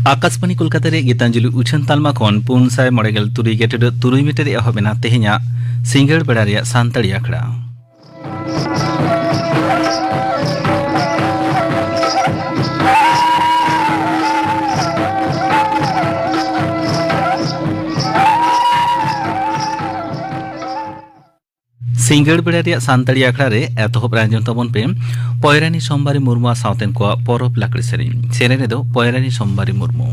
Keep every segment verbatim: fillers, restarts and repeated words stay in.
ᱟᱠᱟᱥᱵᱟᱬᱤ ᱠᱳᱞᱠᱟᱛᱟ ᱨᱮ ᱜᱤᱛᱟᱧᱡᱚᱞᱤ ᱩᱪᱷᱟᱹᱱ ᱛᱟᱞᱢᱟ ᱠᱷᱚᱱ ᱯᱩᱱ ᱥᱟᱭ ᱢᱚᱬᱮ ᱜᱮᱞ ᱛᱩᱨᱩᱭ ᱜᱮᱴᱮᱰ ᱛᱩᱨᱩᱭ ᱢᱤᱴᱟᱨ ᱨᱮ ᱮᱦᱚᱵ ᱮᱱᱟ ᱛᱮᱦᱮᱧᱟᱜ ᱥᱤᱸᱜᱟᱹᱲ ᱵᱮᱲᱟ ᱨᱮᱭᱟᱜ ᱥᱟᱱᱛᱟᱲᱤ ᱟᱠᱷᱲᱟ᱾ ᱥᱤᱸᱜᱟᱹᱲ ᱵᱮᱲᱟ ᱨᱮᱭᱟᱜ ᱥᱟᱱᱛᱟᱲᱤ ᱟᱠᱷᱲᱟ ᱨᱮ ᱮᱛᱚᱦᱚᱵ ᱨᱮ ᱟᱸᱡᱚᱢ ᱛᱟᱵᱚᱱ ᱯᱮ ᱯᱚᱭᱨᱟᱱᱤ ᱥᱳᱢᱵᱟᱨᱤ ᱢᱩᱨᱢᱩᱣᱟᱜ ᱥᱟᱶᱛᱮᱱ ᱠᱚᱣᱟᱜ ᱯᱚᱨᱚᱵᱽ ᱞᱟᱠᱲᱮ ᱥᱮᱨᱮᱧ᱾ ᱥᱮᱨᱮᱧ ᱨᱮᱫᱚ ᱯᱚᱭᱨᱟᱱᱤ ᱥᱳᱢᱵᱟᱨᱤ ᱢᱩᱨᱢᱩ᱾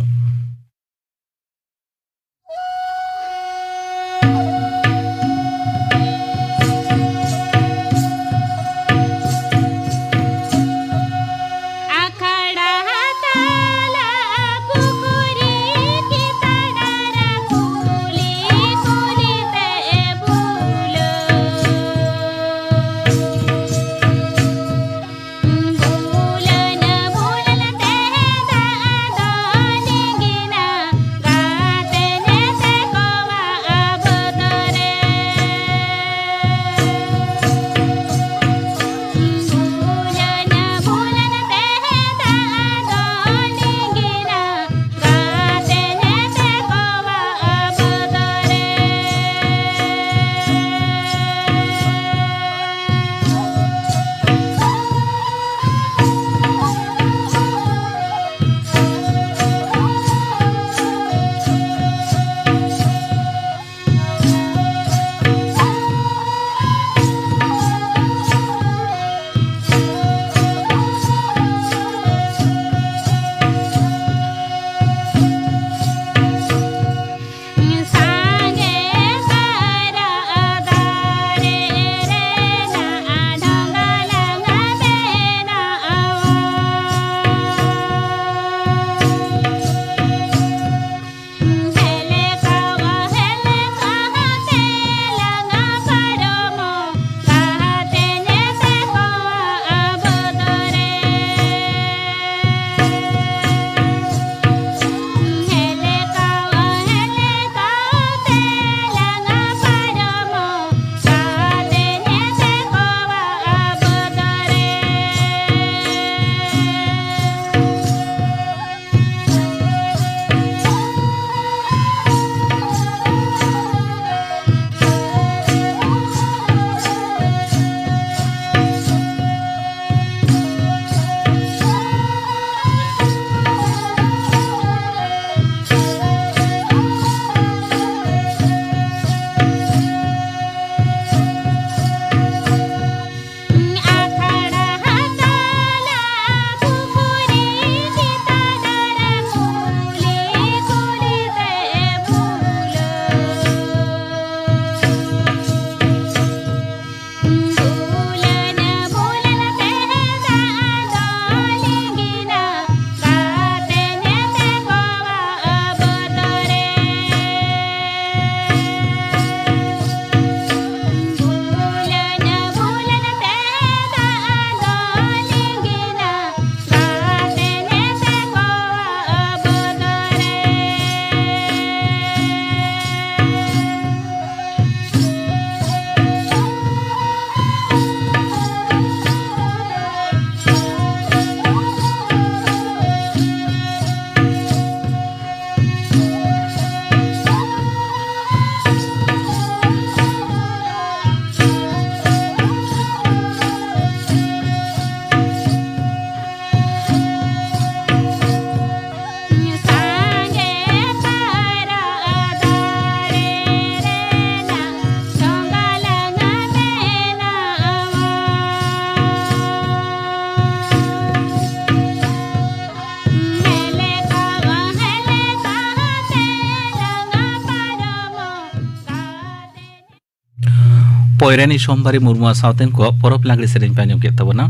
ᱯᱚᱭᱨᱟᱱᱤ ᱥᱳᱢᱵᱟᱨᱤ ᱢᱩᱨᱢᱩᱣᱟᱜ ᱥᱟᱶᱛᱮᱱ ᱠᱚᱣᱟᱜ ᱯᱚᱨᱚᱵᱽ ᱞᱟᱜᱽᱲᱮ ᱥᱮᱨᱮᱧ ᱯᱮ ᱟᱸᱡᱚᱢ ᱠᱮᱫ ᱛᱟᱵᱚᱱᱟ᱾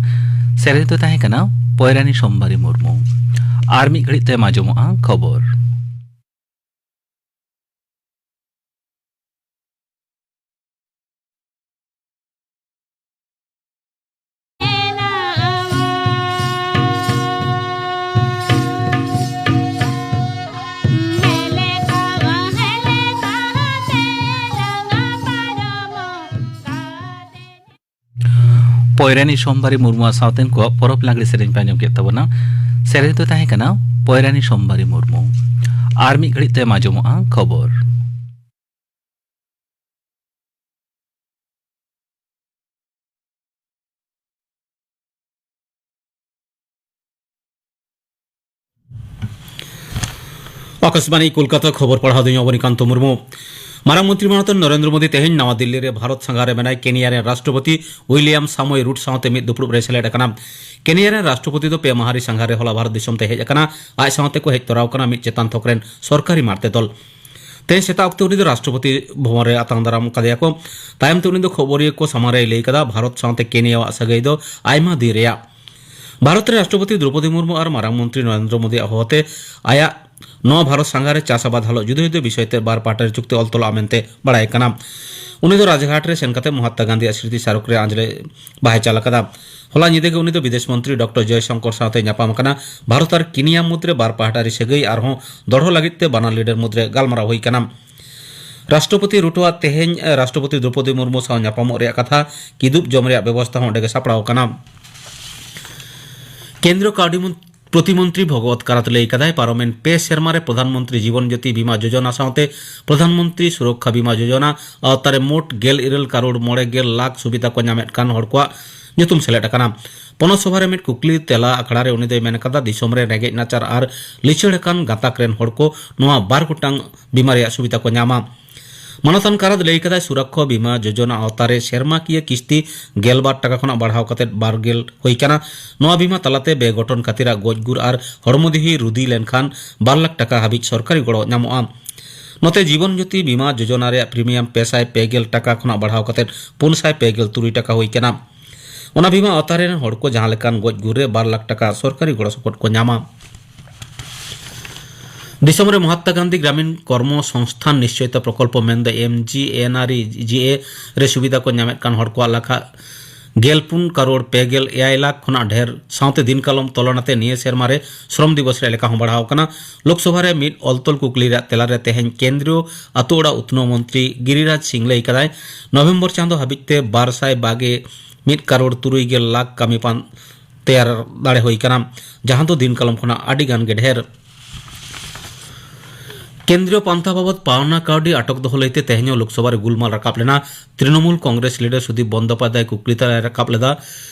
ᱥᱮᱨᱮᱧ ᱫᱚ ᱛᱟᱦᱮᱸ ᱠᱟᱱᱟ ᱯᱚᱭᱨᱟᱱᱤ ᱥᱳᱢᱵᱟᱨᱤ ᱢᱩᱨᱢᱩ᱾ ᱟᱨ ᱢᱤᱫ ᱜᱷᱟᱹᱲᱤᱡ ᱛᱟᱭᱚᱢ ᱟᱸᱡᱚᱢᱚᱜᱼᱟ ᱠᱷᱚᱵᱚᱨ᱾ ᱯᱚᱭᱨᱟᱱᱤ ᱥᱳᱢᱵᱟᱨᱤ ᱢᱩᱨᱢᱩᱣᱟᱜ ᱥᱟᱶᱛᱮᱱ ᱠᱚᱣᱟᱜ ᱯᱚᱨᱚᱵᱽ ᱞᱟᱜᱽᱲᱮ ᱥᱮᱨᱮᱧ ᱯᱮ ᱟᱸᱡᱚᱢ ᱠᱮᱫ ᱛᱟᱵᱚᱱᱟ᱾ ᱥᱮᱨᱮᱧ ᱫᱚ ᱛᱟᱦᱮᱸ ᱠᱟᱱᱟ ᱯᱚᱭᱨᱟᱱᱤ ᱥᱳᱢᱵᱟᱨᱤ ᱢᱩᱨᱢᱩ᱾ ᱟᱨ ᱢᱤᱫ ᱜᱷᱟᱹᱲᱤᱡ ᱛᱟᱭᱚᱢ ᱟᱸᱡᱚᱢᱚᱜᱼᱟ ᱠᱷᱚᱵᱚᱨ᱾ ᱟᱠᱟᱥᱵᱟᱬᱤ ᱠᱳᱞᱠᱟᱛᱟ, ᱠᱷᱚᱵᱚᱨ ᱯᱟᱲᱦᱟᱣ ᱫᱚᱧ ᱚᱵᱚᱱᱤᱠᱟᱱᱛᱚ ᱢᱩᱨᱢᱩ᱾ ᱢᱟᱨᱟᱝ ᱢᱚᱱᱛᱨᱤ ᱢᱟᱱᱚᱛᱟᱱ ᱱᱚᱨᱮᱱᱫᱨᱚ ᱢᱳᱫᱤ ᱛᱮᱦᱮᱧ ᱱᱟᱣᱟ ᱫᱤᱞᱞᱤ ᱨᱮ ᱵᱷᱟᱨᱚᱛ ᱥᱟᱸᱜᱷᱟᱨ ᱨᱮ ᱢᱮᱱᱟᱭ ᱠᱮᱱᱤᱭᱟ ᱨᱮᱱ ᱨᱟᱥᱴᱨᱚᱯᱚᱛᱤ ᱩᱭᱞᱤᱭᱟᱢ ᱥᱟᱢᱚᱭ ᱨᱩᱴ ᱥᱟᱶᱛᱮ ᱢᱤᱫ ᱫᱩᱯᱲᱩᱵ ᱨᱮᱭ ᱥᱮᱞᱮᱫ ᱟᱠᱟᱱᱟ᱾ ᱠᱮᱱᱤᱭᱟ ᱨᱮᱱ ᱨᱟᱥᱴᱨᱚᱯᱚᱛᱤ ᱫᱚ ᱯᱮ ᱢᱟᱦᱟ ᱨᱮ ᱥᱟᱸᱜᱷᱟᱨ ᱨᱮ ᱦᱚᱞᱟ ᱵᱷᱟᱨᱚᱛ ᱫᱤᱥᱚᱢ ᱛᱮ ᱦᱮᱡ ᱟᱠᱟᱱᱟ᱾ ᱟᱡ ᱥᱟᱶᱛᱮ ᱠᱚ ᱦᱮᱡ ᱛᱚᱨᱟᱣ ᱟᱠᱟᱱᱟ ᱢᱤᱫ ᱪᱮᱛᱟᱱ ᱛᱷᱚᱠ ᱨᱮᱱ ᱥᱚᱨᱠᱟᱨᱤ ᱢᱟᱬᱛᱮ ᱫᱚᱞ᱾ ᱛᱮᱦᱮᱧ ᱥᱮᱛᱟᱜ ᱚᱠᱛᱮ ᱩᱱᱤ ᱫᱚ ᱨᱟᱥᱴᱨᱚᱯᱚᱛᱤ ᱵᱷᱚᱵᱚᱱ ᱨᱮ ᱟᱛᱟᱝ ᱫᱟᱨᱟᱢ ᱠᱟᱫᱮᱭᱟ ᱠᱚ᱾ ᱛᱟᱭᱚᱢ ᱛᱮ ᱩᱱᱤ ᱫᱚ ᱠᱷᱚᱵᱚᱨᱤᱭᱟᱹ ᱠᱚ ᱥᱟᱢᱟᱝ ᱨᱮᱭ ᱞᱟᱹᱭ ᱠᱟᱫᱟ, ᱵᱷᱟᱨᱚᱛ ᱥᱟᱶᱛᱮ ᱠᱮᱱᱤᱭᱟᱣᱟᱜ ᱥᱟᱹᱜᱟᱹᱭ ᱫᱚ ᱟᱭᱢᱟ ᱫᱤᱱ ᱨᱮᱭᱟᱜ᱾ ᱵᱷᱟᱨᱚᱛ ᱨᱮᱱ ᱨᱟᱥᱴᱨᱚᱯᱚᱛᱤ ᱫᱨᱚᱣᱯᱚᱫᱤ ᱢᱩᱨᱢᱩ ᱟᱨ ᱢᱟᱨᱟᱝ ᱢᱚᱱᱛᱨᱤ ᱱᱚᱨᱮᱱᱫᱨᱚ ᱢᱳᱫᱤᱭᱟᱜ ᱦᱚᱦᱚᱛᱮ ᱟᱭᱟᱜ ᱱᱚᱣᱟ ᱵᱷᱟᱨᱚᱛ ᱥᱟᱸᱜᱷᱟᱨ ᱨᱮ ᱪᱟᱥ ᱟᱵᱟᱫ ᱦᱟᱞᱚᱛ ᱡᱩᱫᱟᱹ ᱡᱩᱫᱟᱹ ᱵᱤᱥᱚᱭ ᱛᱮ ᱵᱟᱨ ᱯᱟᱦᱴᱟ ᱨᱮ ᱪᱩᱠᱛᱤ ᱚᱞ ᱛᱚᱞᱟᱜᱼᱟ ᱢᱮᱱᱛᱮ ᱵᱟᱲᱟᱭ ᱠᱟᱱᱟ᱾ ᱩᱱᱤ ᱫᱚ ᱨᱟᱡᱽᱜᱷᱟᱴ ᱨᱮ ᱥᱮᱱ ᱠᱟᱛᱮ ᱢᱚᱦᱟᱛᱢᱟ ᱜᱟᱱᱫᱷᱤᱭᱟᱜ ᱥᱢᱨᱤᱛᱤ ᱥᱟᱨᱚᱠ ᱨᱮ ᱟᱸᱡᱽᱞᱮ ᱵᱟᱦᱟᱭ ᱪᱟᱞ ᱟᱠᱟᱫᱟ᱾ ᱦᱚᱞᱟ ᱧᱤᱫᱟᱹ ᱜᱮ ᱩᱱᱤ ᱫᱚ ᱵᱤᱫᱮᱥ ᱢᱚᱱᱛᱨᱤ ᱰᱚᱠᱴᱚᱨ ᱡᱚᱭᱥᱚᱝᱠᱚᱨ ᱥᱟᱶᱛᱮ ᱧᱟᱯᱟᱢ ᱟᱠᱟᱱᱟ᱾ ᱵᱷᱟᱨᱚᱛ ᱟᱨ ᱠᱮᱱᱤᱭᱟ ᱢᱩᱫᱽᱨᱮ ᱵᱟᱨ ᱯᱟᱦᱴᱟ ᱨᱮ ᱥᱟᱹᱜᱟᱹᱭ ᱟᱨᱦᱚᱸ ᱫᱚᱲᱦᱚ ᱞᱟᱹᱜᱤᱫ ᱛᱮ ᱵᱟᱱᱟᱨ ᱞᱤᱰᱟᱨ ᱢᱩᱫᱽᱨᱮ ᱜᱟᱞᱢᱟᱨᱟᱣ ᱦᱩᱭ ᱟᱠᱟᱱᱟ᱾ ᱨᱟᱥᱴᱨᱚᱯᱚᱛᱤ ᱨᱩᱴᱳᱣᱟᱜ ᱛᱮᱦᱮᱧ, ᱮ, ᱨᱟᱥᱴᱨᱚᱯᱚᱛᱤ ᱫᱨᱚᱣᱯᱚᱫᱤ ᱢᱩᱨᱢᱩ ᱥᱟᱶ ᱧᱟᱯᱟᱢᱚᱜ ᱨᱮᱭᱟᱜ ᱠᱟᱛᱷᱟ᱾ ᱠᱤᱫᱩᱵ ᱡᱚᱢ ᱨᱮᱭᱟᱜ ᱵᱮᱵᱚᱥᱛᱷᱟ ᱦᱚᱸ ᱚᱸᱰᱮ ᱜᱮ ᱥᱟᱯᱲᱟᱣ ᱟᱠᱟᱱᱟ᱾ ᱠᱮᱱᱫᱨᱚ ᱠᱟᱹᱣᱰᱤ ᱢᱚᱱ-, ᱯᱨᱚᱛᱤᱢᱚᱱᱛᱨᱤ ᱵᱷᱚᱜᱚᱵᱚᱛ ᱠᱟᱨᱟᱛ ᱞᱟᱹᱭ ᱠᱟᱫᱟᱭ, ᱯᱟᱨᱚᱢᱮᱱ ᱯᱮ ᱥᱮᱨᱢᱟ ᱨᱮ ᱯᱨᱚᱫᱷᱟᱱ ᱢᱚᱱᱛᱨᱤ ᱡᱤᱵᱚᱱ ᱡᱳᱛᱤ ᱵᱤᱢᱟ ᱡᱳᱡᱚᱱᱟ ᱥᱟᱶᱛᱮ ᱯᱨᱚᱫᱷᱟᱱ ᱢᱚᱱᱛᱨᱤ ᱥᱩᱨᱚᱠᱠᱷᱟ ᱵᱤᱢᱟ ᱡᱳᱡᱚᱱᱟ ᱟᱣᱛᱟᱨᱮ ᱢᱳᱴ ᱜᱮᱞ ᱤᱨᱟᱹᱞ ᱠᱟᱨᱳᱲ ᱢᱚᱬᱮ ᱜᱮᱞ ᱞᱟᱠᱷ ᱥᱩᱵᱤᱫᱷᱟ ᱠᱚ ᱧᱟᱢᱮᱫ ᱠᱟᱱ ᱦᱚᱲ ᱠᱚᱣᱟᱜ ᱧᱩᱛᱩᱢ ᱥᱮᱞᱮᱫ ᱟᱠᱟᱱᱟ᱾ ᱯᱚᱱᱚᱛ ᱥᱚᱵᱷᱟ ᱨᱮ ᱢᱤᱫ ᱠᱩᱠᱞᱤ ᱛᱮᱞᱟ ᱟᱠᱷᱲᱟ ᱨᱮ ᱩᱱᱤ ᱫᱚᱭ ᱢᱮᱱ ᱠᱟᱫᱟ, ᱫᱤᱥᱚᱢ ᱨᱮ ᱨᱮᱸᱜᱮᱡ ᱱᱟᱪᱟᱨ ᱟᱨ ᱞᱤᱪᱟᱹᱲ ᱟᱠᱟᱱ ᱜᱟᱛᱟᱠ ᱨᱮᱱ ᱦᱚᱲ ᱠᱚ ᱱᱚᱣᱟ ᱵᱟᱨ ᱜᱚᱴᱟᱝ ᱵᱤᱢᱟ ᱨᱮᱭᱟᱜ ᱥᱩᱵᱤᱫᱷᱟ ᱠᱚ ᱧᱟᱢᱟ᱾ ᱢᱟᱱᱚᱛᱟᱱ ᱠᱟᱨᱟᱛ ᱞᱟᱹᱭ ᱠᱟᱫᱟᱭ, ᱥᱩᱨᱟᱠᱠᱷᱟ ᱵᱤᱢᱟ ᱡᱳᱡᱚᱱᱟ ᱟᱣᱛᱟ ᱨᱮ ᱥᱮᱨᱢᱟᱠᱤᱭᱟᱹ ᱠᱤᱥᱛᱤ ᱜᱮᱞ ᱵᱟᱨ ᱴᱟᱠᱟ ᱠᱷᱚᱱᱟᱜ ᱵᱟᱲᱦᱟᱣ ᱠᱟᱛᱮ ᱵᱟᱨ ᱜᱮᱞ ᱦᱩᱭ ᱠᱟᱱᱟ᱾ ᱱᱚᱣᱟ ᱵᱤᱢᱟ ᱛᱟᱞᱟᱛᱮ ᱵᱮᱜᱚᱴᱷᱚᱱ ᱠᱷᱟᱹᱛᱤᱨᱟᱜ ᱜᱚᱡ ᱜᱩᱨ ᱟᱨ ᱦᱚᱲᱢᱚ ᱫᱤᱦᱤ ᱨᱩᱫᱤ ᱞᱮᱱᱠᱷᱟᱱ ᱵᱟᱨ ᱞᱟᱠᱷ ᱴᱟᱠᱟ ᱦᱟᱹᱵᱤᱡ ᱥᱚᱨᱠᱟᱨᱤ ᱜᱚᱲᱚ ᱧᱟᱢᱚᱜᱼᱟ᱾ ᱱᱚᱛᱮ ᱡᱤᱵᱚᱱ ᱡᱳᱛᱤ ᱵᱤᱢᱟ ᱡᱳᱡᱚᱱᱟ ᱨᱮᱭᱟᱜ ᱯᱨᱤᱢᱤᱭᱟᱢ ᱯᱮ ᱥᱟᱭ ᱯᱮ ᱜᱮᱞ ᱴᱟᱠᱟ ᱠᱷᱚᱱᱟᱜ ᱵᱟᱲᱦᱟᱣ ᱠᱟᱛᱮ ᱯᱩᱱ ᱥᱟᱭ ᱯᱮ ᱜᱮᱞ ᱛᱩᱨᱩᱭ ᱴᱟᱠᱟ ᱦᱩᱭ ᱠᱟᱱᱟ᱾ ᱚᱱᱟ ᱵᱤᱢᱟ ᱟᱣᱛᱟ ᱨᱮᱱ ᱦᱚᱲ ᱠᱚ ᱡᱟᱦᱟᱸ ᱞᱮᱠᱟᱱ ᱜᱚᱡ ᱜᱩᱨ ᱨᱮ ᱵᱟᱨ ᱞᱟᱠᱷ ᱴᱟᱠᱟ ᱥᱚᱨᱠᱟᱨᱤ ᱜᱚᱲᱚ ᱥᱚᱯᱚᱦᱚᱫ ᱠᱚ ᱧᱟᱢᱟ᱾ ᱫᱤᱥᱚᱢ ᱨᱮ ᱢᱚᱦᱟᱛᱢᱟ ᱜᱟᱱᱫᱷᱤ ᱜᱨᱟᱢᱤᱱ ᱠᱚᱨᱢᱚ ᱥᱚᱝᱥᱛᱷᱟᱱ ᱱᱤᱥᱪᱚᱭᱤᱛᱟ ᱯᱨᱚᱠᱚᱞᱯᱚ ᱢᱮᱱᱫᱚ ᱮᱢ ᱡᱤ ᱮᱱ ᱟᱨ ᱤ ᱡᱤ ᱮ ᱨᱮ ᱥᱩᱵᱤᱫᱷᱟ ᱠᱚ ᱧᱟᱢᱮᱫ ᱠᱟᱱ ᱦᱚᱲ ᱠᱚᱣᱟᱜ ᱞᱟᱠᱷᱟ ᱜᱮᱞ ᱯᱩᱱ ᱠᱟᱨᱳᱲ ᱯᱮ ᱜᱮᱞ ᱮᱭᱟᱭ ᱞᱟᱠᱷ ᱠᱷᱚᱱᱟᱜ ᱰᱷᱮᱨ ᱥᱟᱶᱛᱮ ᱫᱤᱱ ᱠᱟᱞᱚᱢ ᱛᱩᱞᱚᱱᱟ ᱛᱮ ᱱᱤᱭᱟᱹ ᱥᱮᱨᱢᱟ ᱨᱮ ᱥᱨᱚᱢ ᱫᱤᱵᱚᱥ ᱨᱮᱭᱟᱜ ᱞᱮᱠᱷᱟ ᱦᱚᱸ ᱵᱟᱲᱦᱟᱣ ᱟᱠᱟᱱᱟ᱾ ᱞᱳᱠᱥᱚᱵᱷᱟ ᱨᱮ ᱢᱤᱫ ᱚᱞ ᱛᱚᱞ ᱠᱩᱠᱞᱤ ᱨᱮᱭᱟᱜ ᱛᱮᱞᱟ ᱨᱮ ᱛᱮᱦᱮᱧ ᱠᱮᱱᱫᱨᱤᱭᱚ ᱟᱛᱳ ᱚᱲᱟᱜ ᱩᱛᱱᱟᱹᱣ ᱢᱚᱱᱛᱨᱤ ᱜᱤᱨᱤᱨᱟᱡᱽ ᱥᱤᱝ ᱞᱟᱹᱭ ᱠᱟᱫᱟᱭ, ᱱᱚᱵᱷᱮᱢᱵᱚᱨ ᱪᱟᱸᱫᱚ ᱦᱟᱹᱵᱤᱡ ᱛᱮ ᱵᱟᱨ ᱥᱟᱭ ᱵᱟᱜᱮ ᱢᱤᱫ ᱠᱟᱨᱳᱲ ᱛᱩᱨᱩᱭ ᱜᱮᱞ ᱞᱟᱠᱷ ᱠᱟᱹᱢᱤ ᱯᱟᱱ ᱛᱮᱭᱟᱨ ᱫᱟᱲᱮ ᱦᱩᱭ ᱠᱟᱱᱟ, ᱡᱟᱦᱟᱸ ᱫᱚ ᱫᱤᱱ ᱠᱟᱞᱚᱢ ᱠᱷᱚᱱᱟᱜ ᱟᱹᱰᱤ ᱜᱟᱱ ᱜᱮ ᱰᱷᱮᱨ᱾ ᱠᱮᱱᱫᱨᱤᱭᱚ ᱯᱟᱱᱛᱷᱟ ᱵᱟᱵᱚᱫ ᱯᱟᱣᱱᱟ ᱠᱟᱹᱣᱰᱤ ᱟᱴᱚᱠ ᱫᱚᱦᱚ ᱞᱟᱹᱭᱛᱮ ᱛᱮᱦᱮᱧ ᱦᱚᱸ ᱞᱳᱠᱥᱚᱵᱷᱟ ᱨᱮ ᱜᱩᱞᱢᱟᱞ ᱨᱟᱠᱟᱵ ᱞᱮᱱᱟ᱾ ᱛᱨᱤᱱᱚᱢᱩᱞ ᱠᱚᱝᱜᱨᱮᱥ ᱞᱤᱰᱟᱨ ᱥᱩᱫᱤᱯ ᱵᱚᱱᱫᱚᱯᱟᱫᱷᱭᱟᱭ ᱠᱩᱠᱞᱤ ᱛᱟᱞᱟᱭ ᱨᱟᱠᱟᱵ ᱞᱮᱫᱟ,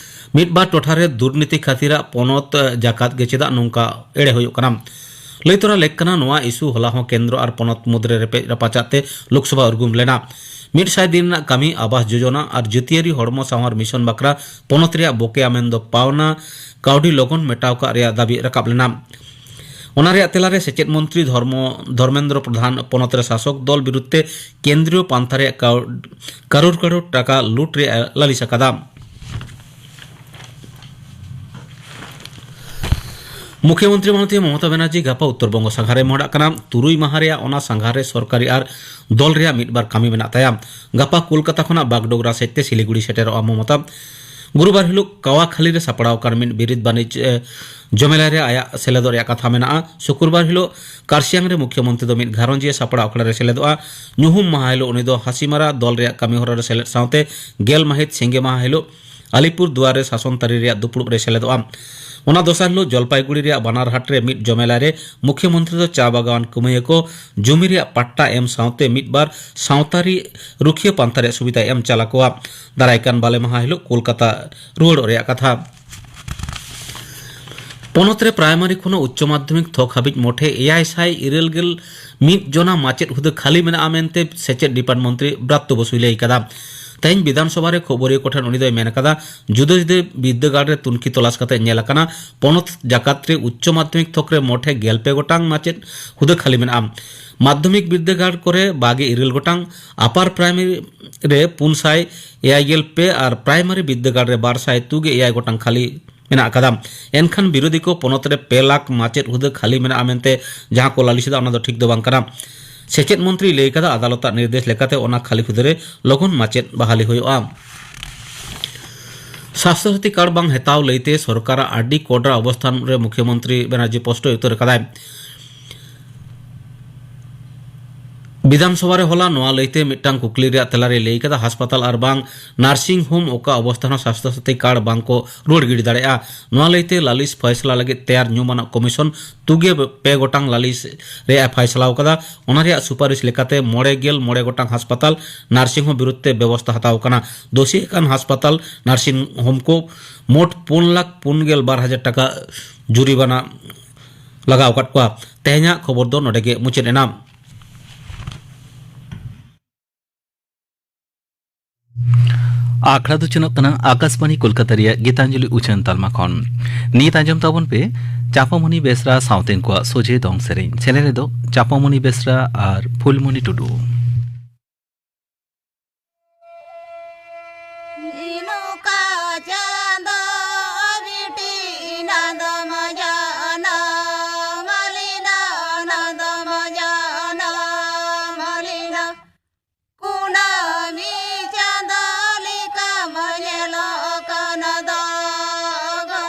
ᱢᱤᱫ ᱵᱟᱨ ᱴᱚᱴᱷᱟ ᱨᱮ ᱫᱩᱨᱱᱤᱛᱤ ᱠᱷᱟᱹᱛᱤᱨᱟᱜ ᱯᱚᱱᱚᱛ ᱡᱟᱠᱟᱛ ᱜᱮ ᱪᱮᱫᱟᱜ ᱱᱚᱝᱠᱟ ᱮᱲᱮ ᱦᱩᱭᱩᱜ ᱠᱟᱱᱟ? ᱞᱟᱹᱭ ᱛᱚᱨᱟ ᱞᱮᱠ ᱠᱟᱱᱟ, ᱱᱚᱣᱟ ᱤᱥᱩ ᱦᱚᱞᱟ ᱦᱚᱸ ᱠᱮᱱᱫᱨᱚ ᱟᱨ ᱯᱚᱱᱚᱛ ᱢᱩᱫᱽᱨᱮ ᱨᱮᱯᱮᱡ ᱨᱟᱯᱟᱪᱟᱜ ᱛᱮ ᱞᱳᱠᱥᱚᱵᱷᱟ ᱩᱨᱜᱩᱢ ᱞᱮᱱᱟ᱾ ᱢᱤᱫ ᱥᱟᱭ ᱫᱤᱱ ᱨᱮᱱᱟᱜ ᱠᱟᱹᱢᱤ, ᱟᱵᱟᱥ ᱡᱳᱡᱚᱱᱟ ᱟᱨ ᱡᱟᱹᱛᱤᱭᱟᱹᱨᱤ ᱦᱚᱲᱢᱚ ᱥᱟᱶᱟᱨ ᱢᱤᱥᱚᱱ ᱵᱟᱠᱷᱨᱟ ᱯᱚᱱᱚᱛ ᱨᱮᱭᱟᱜ ᱵᱚᱠᱮᱭᱟ ᱢᱮᱱᱫᱚ ᱯᱟᱣᱱᱟ ᱠᱟᱹᱣᱰᱤ ᱞᱚᱜᱚᱱ ᱢᱮᱴᱟᱣ ᱠᱟᱜ ᱨᱮᱭᱟᱜ ᱫᱟᱹᱵᱤ ᱨᱟᱠᱟᱵ ᱞᱮᱱᱟ᱾ ᱚᱱᱟ ᱨᱮᱭᱟᱜ ᱛᱮᱞᱟᱨᱮ ᱥᱮᱪᱮᱫ ᱢᱚᱱᱛᱨᱤ ᱫᱷᱚᱨᱢᱚ, ᱫᱷᱚᱨᱢᱮᱱᱫᱨᱚ ᱯᱨᱚᱫᱷᱟᱱ ᱯᱚᱱᱚᱛ ᱨᱮ ᱥᱟᱥᱚᱠ ᱫᱚᱞ ᱵᱤᱨᱩᱫᱷ ᱛᱮ ᱠᱮᱱᱫᱨᱤᱭᱚ ᱯᱟᱱᱛᱷᱟ ᱨᱮᱭᱟᱜ ᱠᱟᱣ-, ᱠᱟᱨᱳᱲ ᱠᱟᱨᱳᱲ ᱴᱟᱠᱟ ᱞᱩᱴ ᱨᱮᱭᱟᱜ ᱞᱟᱹᱞᱤᱥ ᱟᱠᱟᱫᱟ᱾ ᱢᱩᱠᱷᱭᱚᱢᱚᱱᱛᱨᱤ ᱢᱟᱱᱚᱛᱤᱭᱟᱹ ᱢᱚᱢᱚᱛᱟ ᱵᱟᱱᱟᱨᱡᱤ ᱜᱟᱯᱟ ᱩᱛᱛᱚᱨ ᱵᱚᱝᱜᱚ ᱥᱟᱸᱜᱷᱟᱨᱮ ᱢᱚᱦᱰᱟᱜ ᱠᱟᱱᱟ᱾ ᱛᱩᱨᱩᱭ ᱢᱟᱦᱟ ᱨᱮᱭᱟᱜ ᱚᱱᱟ ᱥᱟᱸᱜᱷᱟᱨ ᱨᱮ ᱥᱚᱨᱠᱟᱨᱤ ᱟᱨ ᱫᱚᱞ ᱨᱮᱭᱟᱜ ᱢᱤᱫ ᱵᱟᱨ ᱠᱟᱹᱢᱤ ᱢᱮᱱᱟᱜ ᱛᱟᱭᱟ᱾ ᱜᱟᱯᱟ ᱠᱳᱞᱠᱟᱛᱟ ᱠᱷᱚᱱᱟᱜ ᱵᱟᱜᱰᱳᱜᱨᱟ ᱥᱮᱫ ᱛᱮ ᱥᱤᱞᱤᱜᱩᱲᱤ ᱥᱮᱴᱮᱨᱚᱜᱼᱟ ᱢᱚᱢᱚᱛᱟ᱾ ᱜᱩᱨᱩᱵᱟᱨ ᱦᱤᱞᱳᱜ ᱠᱟᱣᱟᱠᱷᱟᱞᱤ ᱨᱮ ᱥᱟᱯᱲᱟᱣ ᱟᱠᱟᱱ ᱢᱤᱫ ᱵᱤᱨᱤᱫ ᱵᱟᱹᱱᱤᱡᱽ, ᱮ, ᱡᱚᱢᱮᱞᱟ ᱨᱮ ᱟᱭᱟᱜ ᱥᱮᱞᱮᱫᱚᱜ ᱨᱮᱭᱟᱜ ᱠᱟᱛᱷᱟ ᱢᱮᱱᱟᱜᱼᱟ᱾ ᱥᱩᱠᱨᱵᱟᱨ ᱦᱤᱞᱳᱜ ᱠᱟᱨᱥᱤᱭᱟᱝ ᱨᱮ ᱢᱩᱠᱷᱭᱚᱢᱚᱱᱛᱨᱤ ᱫᱚ ᱢᱤᱫ ᱜᱷᱟᱨᱚᱸᱡᱽᱤᱭᱟᱹ ᱥᱟᱯᱲᱟᱣ ᱟᱠᱷᱲᱟ ᱨᱮ ᱥᱮᱞᱮᱫᱚᱜᱼᱟ᱾ ᱧᱩᱦᱩᱢ ᱢᱟᱦᱟ ᱦᱤᱞᱳᱜ ᱩᱱᱤ ᱫᱚ ᱦᱟᱥᱤᱢᱟᱨᱟ ᱫᱚᱞ ᱨᱮᱭᱟᱜ ᱠᱟᱹᱢᱤ ᱦᱚᱨᱟ ᱨᱮ ᱥᱮᱞᱮᱫ ᱥᱟᱶᱛᱮ ᱜᱮᱞ ᱢᱟᱹᱦᱤᱛ ᱥᱤᱸᱜᱮ ᱢᱟᱦᱟ ᱦᱤᱞᱳᱜ ᱟᱞᱤᱯᱩᱨ ᱫᱩᱣᱟᱨ ᱨᱮ ᱥᱟᱥᱚᱱ ᱛᱟᱹᱨᱤ ᱨᱮᱭᱟᱜ ᱫᱩᱯᱲᱩᱵ ᱨᱮ ᱥᱮᱞᱮᱫᱚᱜᱼᱟ᱾ ᱚᱱᱟ ᱫᱚᱥᱟᱨ ᱦᱤᱞᱳᱜ ᱡᱚᱞᱯᱟᱭᱜᱩᱲᱤ ᱨᱮᱭᱟᱜ ᱵᱟᱱᱟᱨ ᱦᱟᱴ ᱨᱮ ᱢᱤᱫ ᱡᱚᱢᱮᱞᱟ ᱨᱮ ᱢᱩᱠᱷᱭᱚᱢᱚᱱᱛᱨᱤ ᱫᱚ ᱪᱟ ᱵᱟᱜᱟᱣᱟᱱ ᱠᱟᱹᱢᱤᱭᱟᱹ ᱠᱚ ᱡᱩᱢᱤ ᱨᱮᱭᱟᱜ ᱯᱟᱴᱴᱟ ᱮᱢ ᱥᱟᱶᱛᱮ ᱢᱤᱫ ᱵᱟᱨ ᱥᱟᱶᱛᱟᱨᱤ ᱨᱩᱠᱷᱤᱭᱟᱹ ᱯᱟᱱᱛᱷᱟ ᱨᱮᱭᱟᱜ ᱥᱩᱵᱤᱫᱷᱟ ᱮᱢ ᱪᱟᱞ ᱟᱠᱚᱣᱟ᱾ ᱫᱟᱨᱟᱭ ᱠᱟᱱ ᱵᱟᱞᱮ ᱢᱟᱦᱟ ᱦᱤᱞᱳᱜ ᱠᱳᱞᱠᱟᱛᱟ ᱨᱩᱣᱟᱹᱲᱚᱜ ᱨᱮᱭᱟᱜ ᱠᱟᱛᱷᱟ᱾ ᱯᱚᱱᱚᱛ ᱨᱮ ᱯᱨᱟᱭᱢᱟᱨᱤ ᱠᱷᱚᱱ ᱩᱪᱪᱚ ᱢᱟᱫᱽᱫᱷᱚᱢᱤᱠ ᱛᱷᱚᱠ ᱦᱟᱹᱵᱤᱡ ᱢᱚᱴᱷᱮ ᱮᱭᱟᱭ ᱥᱟᱭ ᱤᱨᱟᱹᱞ ᱜᱮᱞ ᱢᱤᱫ ᱡᱚᱱᱟ ᱢᱟᱪᱮᱫ ᱦᱩᱫᱟᱹ ᱠᱷᱟᱹᱞᱤ ᱢᱮᱱᱟᱜᱼᱟ ᱢᱮᱱᱛᱮ ᱥᱮᱪᱮᱫ ᱰᱤᱯᱟᱨᱴ ᱢᱚᱱᱛᱨᱤ ᱵᱨᱟᱛᱛᱚ ᱵᱚᱥᱩᱭ ᱞᱟᱹᱭ ᱠᱟᱫᱟ᱾ ᱛᱮᱦᱮᱧ ᱵᱤᱫᱷᱟᱱ ᱥᱚᱵᱷᱟ ᱨᱮ ᱠᱷᱚᱵᱚᱨᱤᱭᱟᱹ ᱠᱚᱴᱷᱮᱱ ᱩᱱᱤ ᱫᱚᱭ ᱢᱮᱱ ᱟᱠᱟᱫᱟ, ᱡᱩᱫᱟᱹ ᱡᱩᱫᱟᱹ ᱵᱤᱨᱫᱟᱹᱜᱟᱲ ᱨᱮ ᱛᱩᱱᱠᱷᱤ ᱛᱚᱞᱟᱥ ᱠᱟᱛᱮ ᱧᱮᱞ ᱟᱠᱟᱱᱟ, ᱯᱚᱱᱚᱛ ᱡᱟᱠᱟᱛ ᱨᱮ ᱩᱪᱪᱚ ᱢᱟᱫᱽᱫᱷᱚᱢᱤᱠ ᱛᱷᱚᱠ ᱨᱮ ᱢᱚᱴᱷᱮ ᱜᱮᱞ ᱯᱮ ᱜᱚᱴᱟᱝ ᱢᱟᱪᱮᱫ ᱦᱩᱫᱟᱹ ᱠᱷᱟᱹᱞᱤ ᱢᱮᱱᱟᱜᱼᱟ᱾ ᱢᱟᱫᱽᱫᱷᱚᱢᱤᱠ ᱵᱤᱨᱫᱟᱹᱜᱟᱲ ᱠᱚᱨᱮ ᱵᱟᱜᱮ ᱤᱨᱟᱹᱞ ᱜᱚᱴᱟᱝ, ᱟᱯᱟᱨ ᱯᱨᱟᱭᱢᱟᱨᱤ ᱨᱮ ᱯᱩᱱ ᱥᱟᱭ ᱮᱭᱟᱭ ᱜᱮᱞ ᱯᱮ ᱟᱨ ᱯᱨᱟᱭᱢᱟᱨᱤ ᱵᱤᱨᱫᱟᱹᱜᱟᱲ ᱨᱮ ᱵᱟᱨ ᱥᱟᱭ ᱛᱩᱜᱮ ᱮᱭᱟᱭ ᱜᱚᱴᱟᱝ ᱠᱷᱟᱹᱞᱤ ᱢᱮᱱᱟᱜ ᱟᱠᱟᱫᱟ᱾ ᱮᱱᱠᱷᱟᱱ ᱵᱤᱨᱳᱫᱷᱤ ᱠᱚ ᱯᱚᱱᱚᱛ ᱨᱮ ᱯᱮ ᱞᱟᱠᱷ ᱢᱟᱪᱮᱫ ᱦᱩᱫᱟᱹ ᱠᱷᱟᱹᱞᱤ ᱢᱮᱱᱟᱜᱼᱟ ᱢᱮᱱᱛᱮ ᱡᱟᱦᱟᱸ ᱠᱚ ᱞᱟᱹᱞᱤᱥ ᱮᱫᱟ, ᱚᱱᱟ ᱫᱚ ᱴᱷᱤᱠ ᱫᱚ ᱵᱟᱝ ᱠᱟᱱᱟ᱾ ᱥᱮᱪᱮᱫ ᱢᱚᱱᱛᱨᱤᱭ ᱞᱟᱹᱭ ᱠᱟᱫᱟ, ᱟᱫᱟᱞᱚᱛᱟᱜ ᱱᱤᱨᱫᱮᱥ ᱞᱮᱠᱟᱛᱮ ᱚᱱᱟ ᱠᱷᱟᱹᱞᱤ ᱦᱩᱫᱟᱹ ᱨᱮ ᱞᱚᱜᱚᱱ ᱢᱟᱪᱮᱫ ᱵᱟᱦᱟᱞᱤ ᱦᱩᱭᱩᱜᱼᱟ᱾ ᱥᱟᱥᱛᱷᱚ ᱥᱟᱛᱷᱤ ᱠᱟᱨᱰ ᱵᱟᱝ ᱦᱟᱛᱟᱣ ᱞᱟᱹᱭᱛᱮ ᱥᱚᱨᱠᱟᱨᱟᱜ ᱟᱹᱰᱤ ᱠᱚᱰᱨᱟ ᱚᱵᱚᱥᱛᱷᱟᱱ ᱨᱮ ᱢᱩᱠᱷᱭᱚᱢᱚᱱᱛᱨᱤ ᱵᱮᱱᱟᱨᱡᱤ ᱯᱚᱥᱴᱚᱭ ᱩᱛᱟᱹᱨ ᱟᱠᱟᱫᱟᱭ᱾ ᱵᱤᱫᱷᱟᱱ ᱥᱚᱵᱷᱟ ᱨᱮ ᱦᱚᱞᱟ ᱱᱚᱣᱟ ᱞᱟᱹᱭᱛᱮ ᱢᱤᱫᱴᱟᱝ ᱠᱩᱠᱞᱤ ᱨᱮᱭᱟᱜ ᱛᱮᱞᱟ ᱨᱮᱭ ᱞᱟᱹᱭ ᱠᱟᱫᱟ, ᱦᱟᱥᱯᱟᱛᱟᱞ ᱟᱨ ᱵᱟᱝ ᱱᱟᱨᱥᱤᱝ ᱦᱳᱢ ᱚᱠᱟ ᱚᱵᱚᱥᱛᱷᱟ ᱦᱚᱸ ᱥᱟᱥᱛᱷᱚ ᱥᱟᱛᱷᱤ ᱠᱟᱨᱰ ᱵᱟᱝ ᱠᱚ ᱨᱩᱣᱟᱹᱲ ᱜᱤᱰᱤ ᱫᱟᱲᱮᱭᱟᱜᱼᱟ᱾ ᱱᱚᱣᱟ ᱞᱟᱹᱭᱛᱮ ᱞᱟᱹᱞᱤᱥ ᱯᱷᱚᱭᱥᱟᱞᱟ ᱞᱟᱹᱜᱤᱫ ᱛᱮᱭᱟᱨ ᱧᱩᱢᱟᱱᱟᱜ ᱠᱚᱢᱤᱥᱚᱱ ᱛᱩᱜᱮ ᱯᱮ ᱜᱚᱴᱟᱝ ᱞᱟᱹᱞᱤᱥ ᱨᱮᱭᱟᱜ ᱮ ᱯᱷᱟᱭᱥᱟᱞᱟ ᱟᱠᱟᱫᱟ᱾ ᱚᱱᱟ ᱨᱮᱭᱟᱜ ᱥᱩᱯᱟᱨᱤᱥ ᱞᱮᱠᱟᱛᱮ ᱢᱚᱬᱮ ᱜᱮᱞ ᱢᱚᱬᱮ ᱜᱚᱴᱟᱝ ᱦᱟᱥᱯᱟᱛᱟᱞ ᱱᱟᱨᱥᱤᱝ ᱦᱳᱢ ᱵᱤᱨᱩᱫᱷ ᱛᱮ ᱵᱮᱵᱚᱥᱛᱷᱟ ᱦᱟᱛᱟᱣ ᱟᱠᱟᱱᱟ᱾ ᱫᱳᱥᱤ ᱟᱠᱟᱱ ᱦᱟᱥᱯᱟᱛᱟᱞ ᱱᱟᱨᱥᱤᱝ ᱦᱳᱢ ᱠᱚ ᱢᱳᱴ ᱯᱩᱱ ᱞᱟᱠᱷ ᱯᱩᱱ ᱜᱮᱞ ᱵᱟᱨ ᱦᱟᱡᱟᱨ ᱴᱟᱠᱟ ᱡᱩᱨᱤᱢᱟᱱᱟ ᱞᱟᱜᱟᱣ ᱟᱠᱟᱫ ᱠᱚᱣᱟ᱾ ᱛᱮᱦᱮᱧᱟᱜ ᱠᱷᱚᱵᱚᱨ ᱫᱚ ᱱᱚᱰᱮ ᱜᱮ ᱢᱩᱪᱟᱹᱫ ᱮᱱᱟ᱾ ᱟᱠᱷᱲᱟ ᱫᱚ ᱪᱟᱞᱟᱜ ᱠᱟᱱᱟ ᱟᱠᱟᱥᱵᱟᱬᱤ ᱠᱳᱞᱠᱟᱛᱟ ᱨᱮᱭᱟᱜ ᱜᱤᱛᱟᱧᱡᱚᱞᱤ ᱩᱪᱷᱟᱹᱱ ᱛᱟᱞᱢᱟ ᱠᱷᱚᱱ᱾ ᱱᱤᱛ ᱟᱸᱡᱚᱢ ᱛᱟᱵᱚᱱ ᱯᱮ ᱪᱟᱯᱟᱢᱚᱱᱤ ᱵᱮᱥᱨᱟ ᱥᱟᱶᱛᱮᱱ ᱠᱚᱣᱟᱜ ᱥᱚᱡᱷᱮ ᱫᱚᱝ ᱥᱮᱨᱮᱧ᱾ ᱥᱮᱞᱮᱫ ᱨᱮᱫᱚ ᱪᱟᱯᱟᱢᱚᱱᱤ ᱵᱮᱥᱨᱟ ᱟᱨ ᱯᱷᱩᱞᱢᱚᱱᱤ ᱴᱩᱰᱩ᱾ ᱤᱱᱩᱠᱟ ᱪᱟᱸᱫᱚ ᱵᱤᱴᱤ ᱱᱟᱫᱚᱢ ᱡᱟᱱᱟ, ᱢᱟᱹᱞᱤᱱᱟ ᱱᱟᱫᱚᱢ ᱡᱟᱱᱟ, ᱢᱟᱹᱞᱤᱱᱟ᱾ ᱠᱩᱱᱟᱹᱢᱤ ᱪᱟᱸᱫᱚ ᱞᱮᱠᱟᱢ ᱧᱮᱞᱚᱜ ᱠᱟᱱ ᱫᱚ ᱜᱚ᱾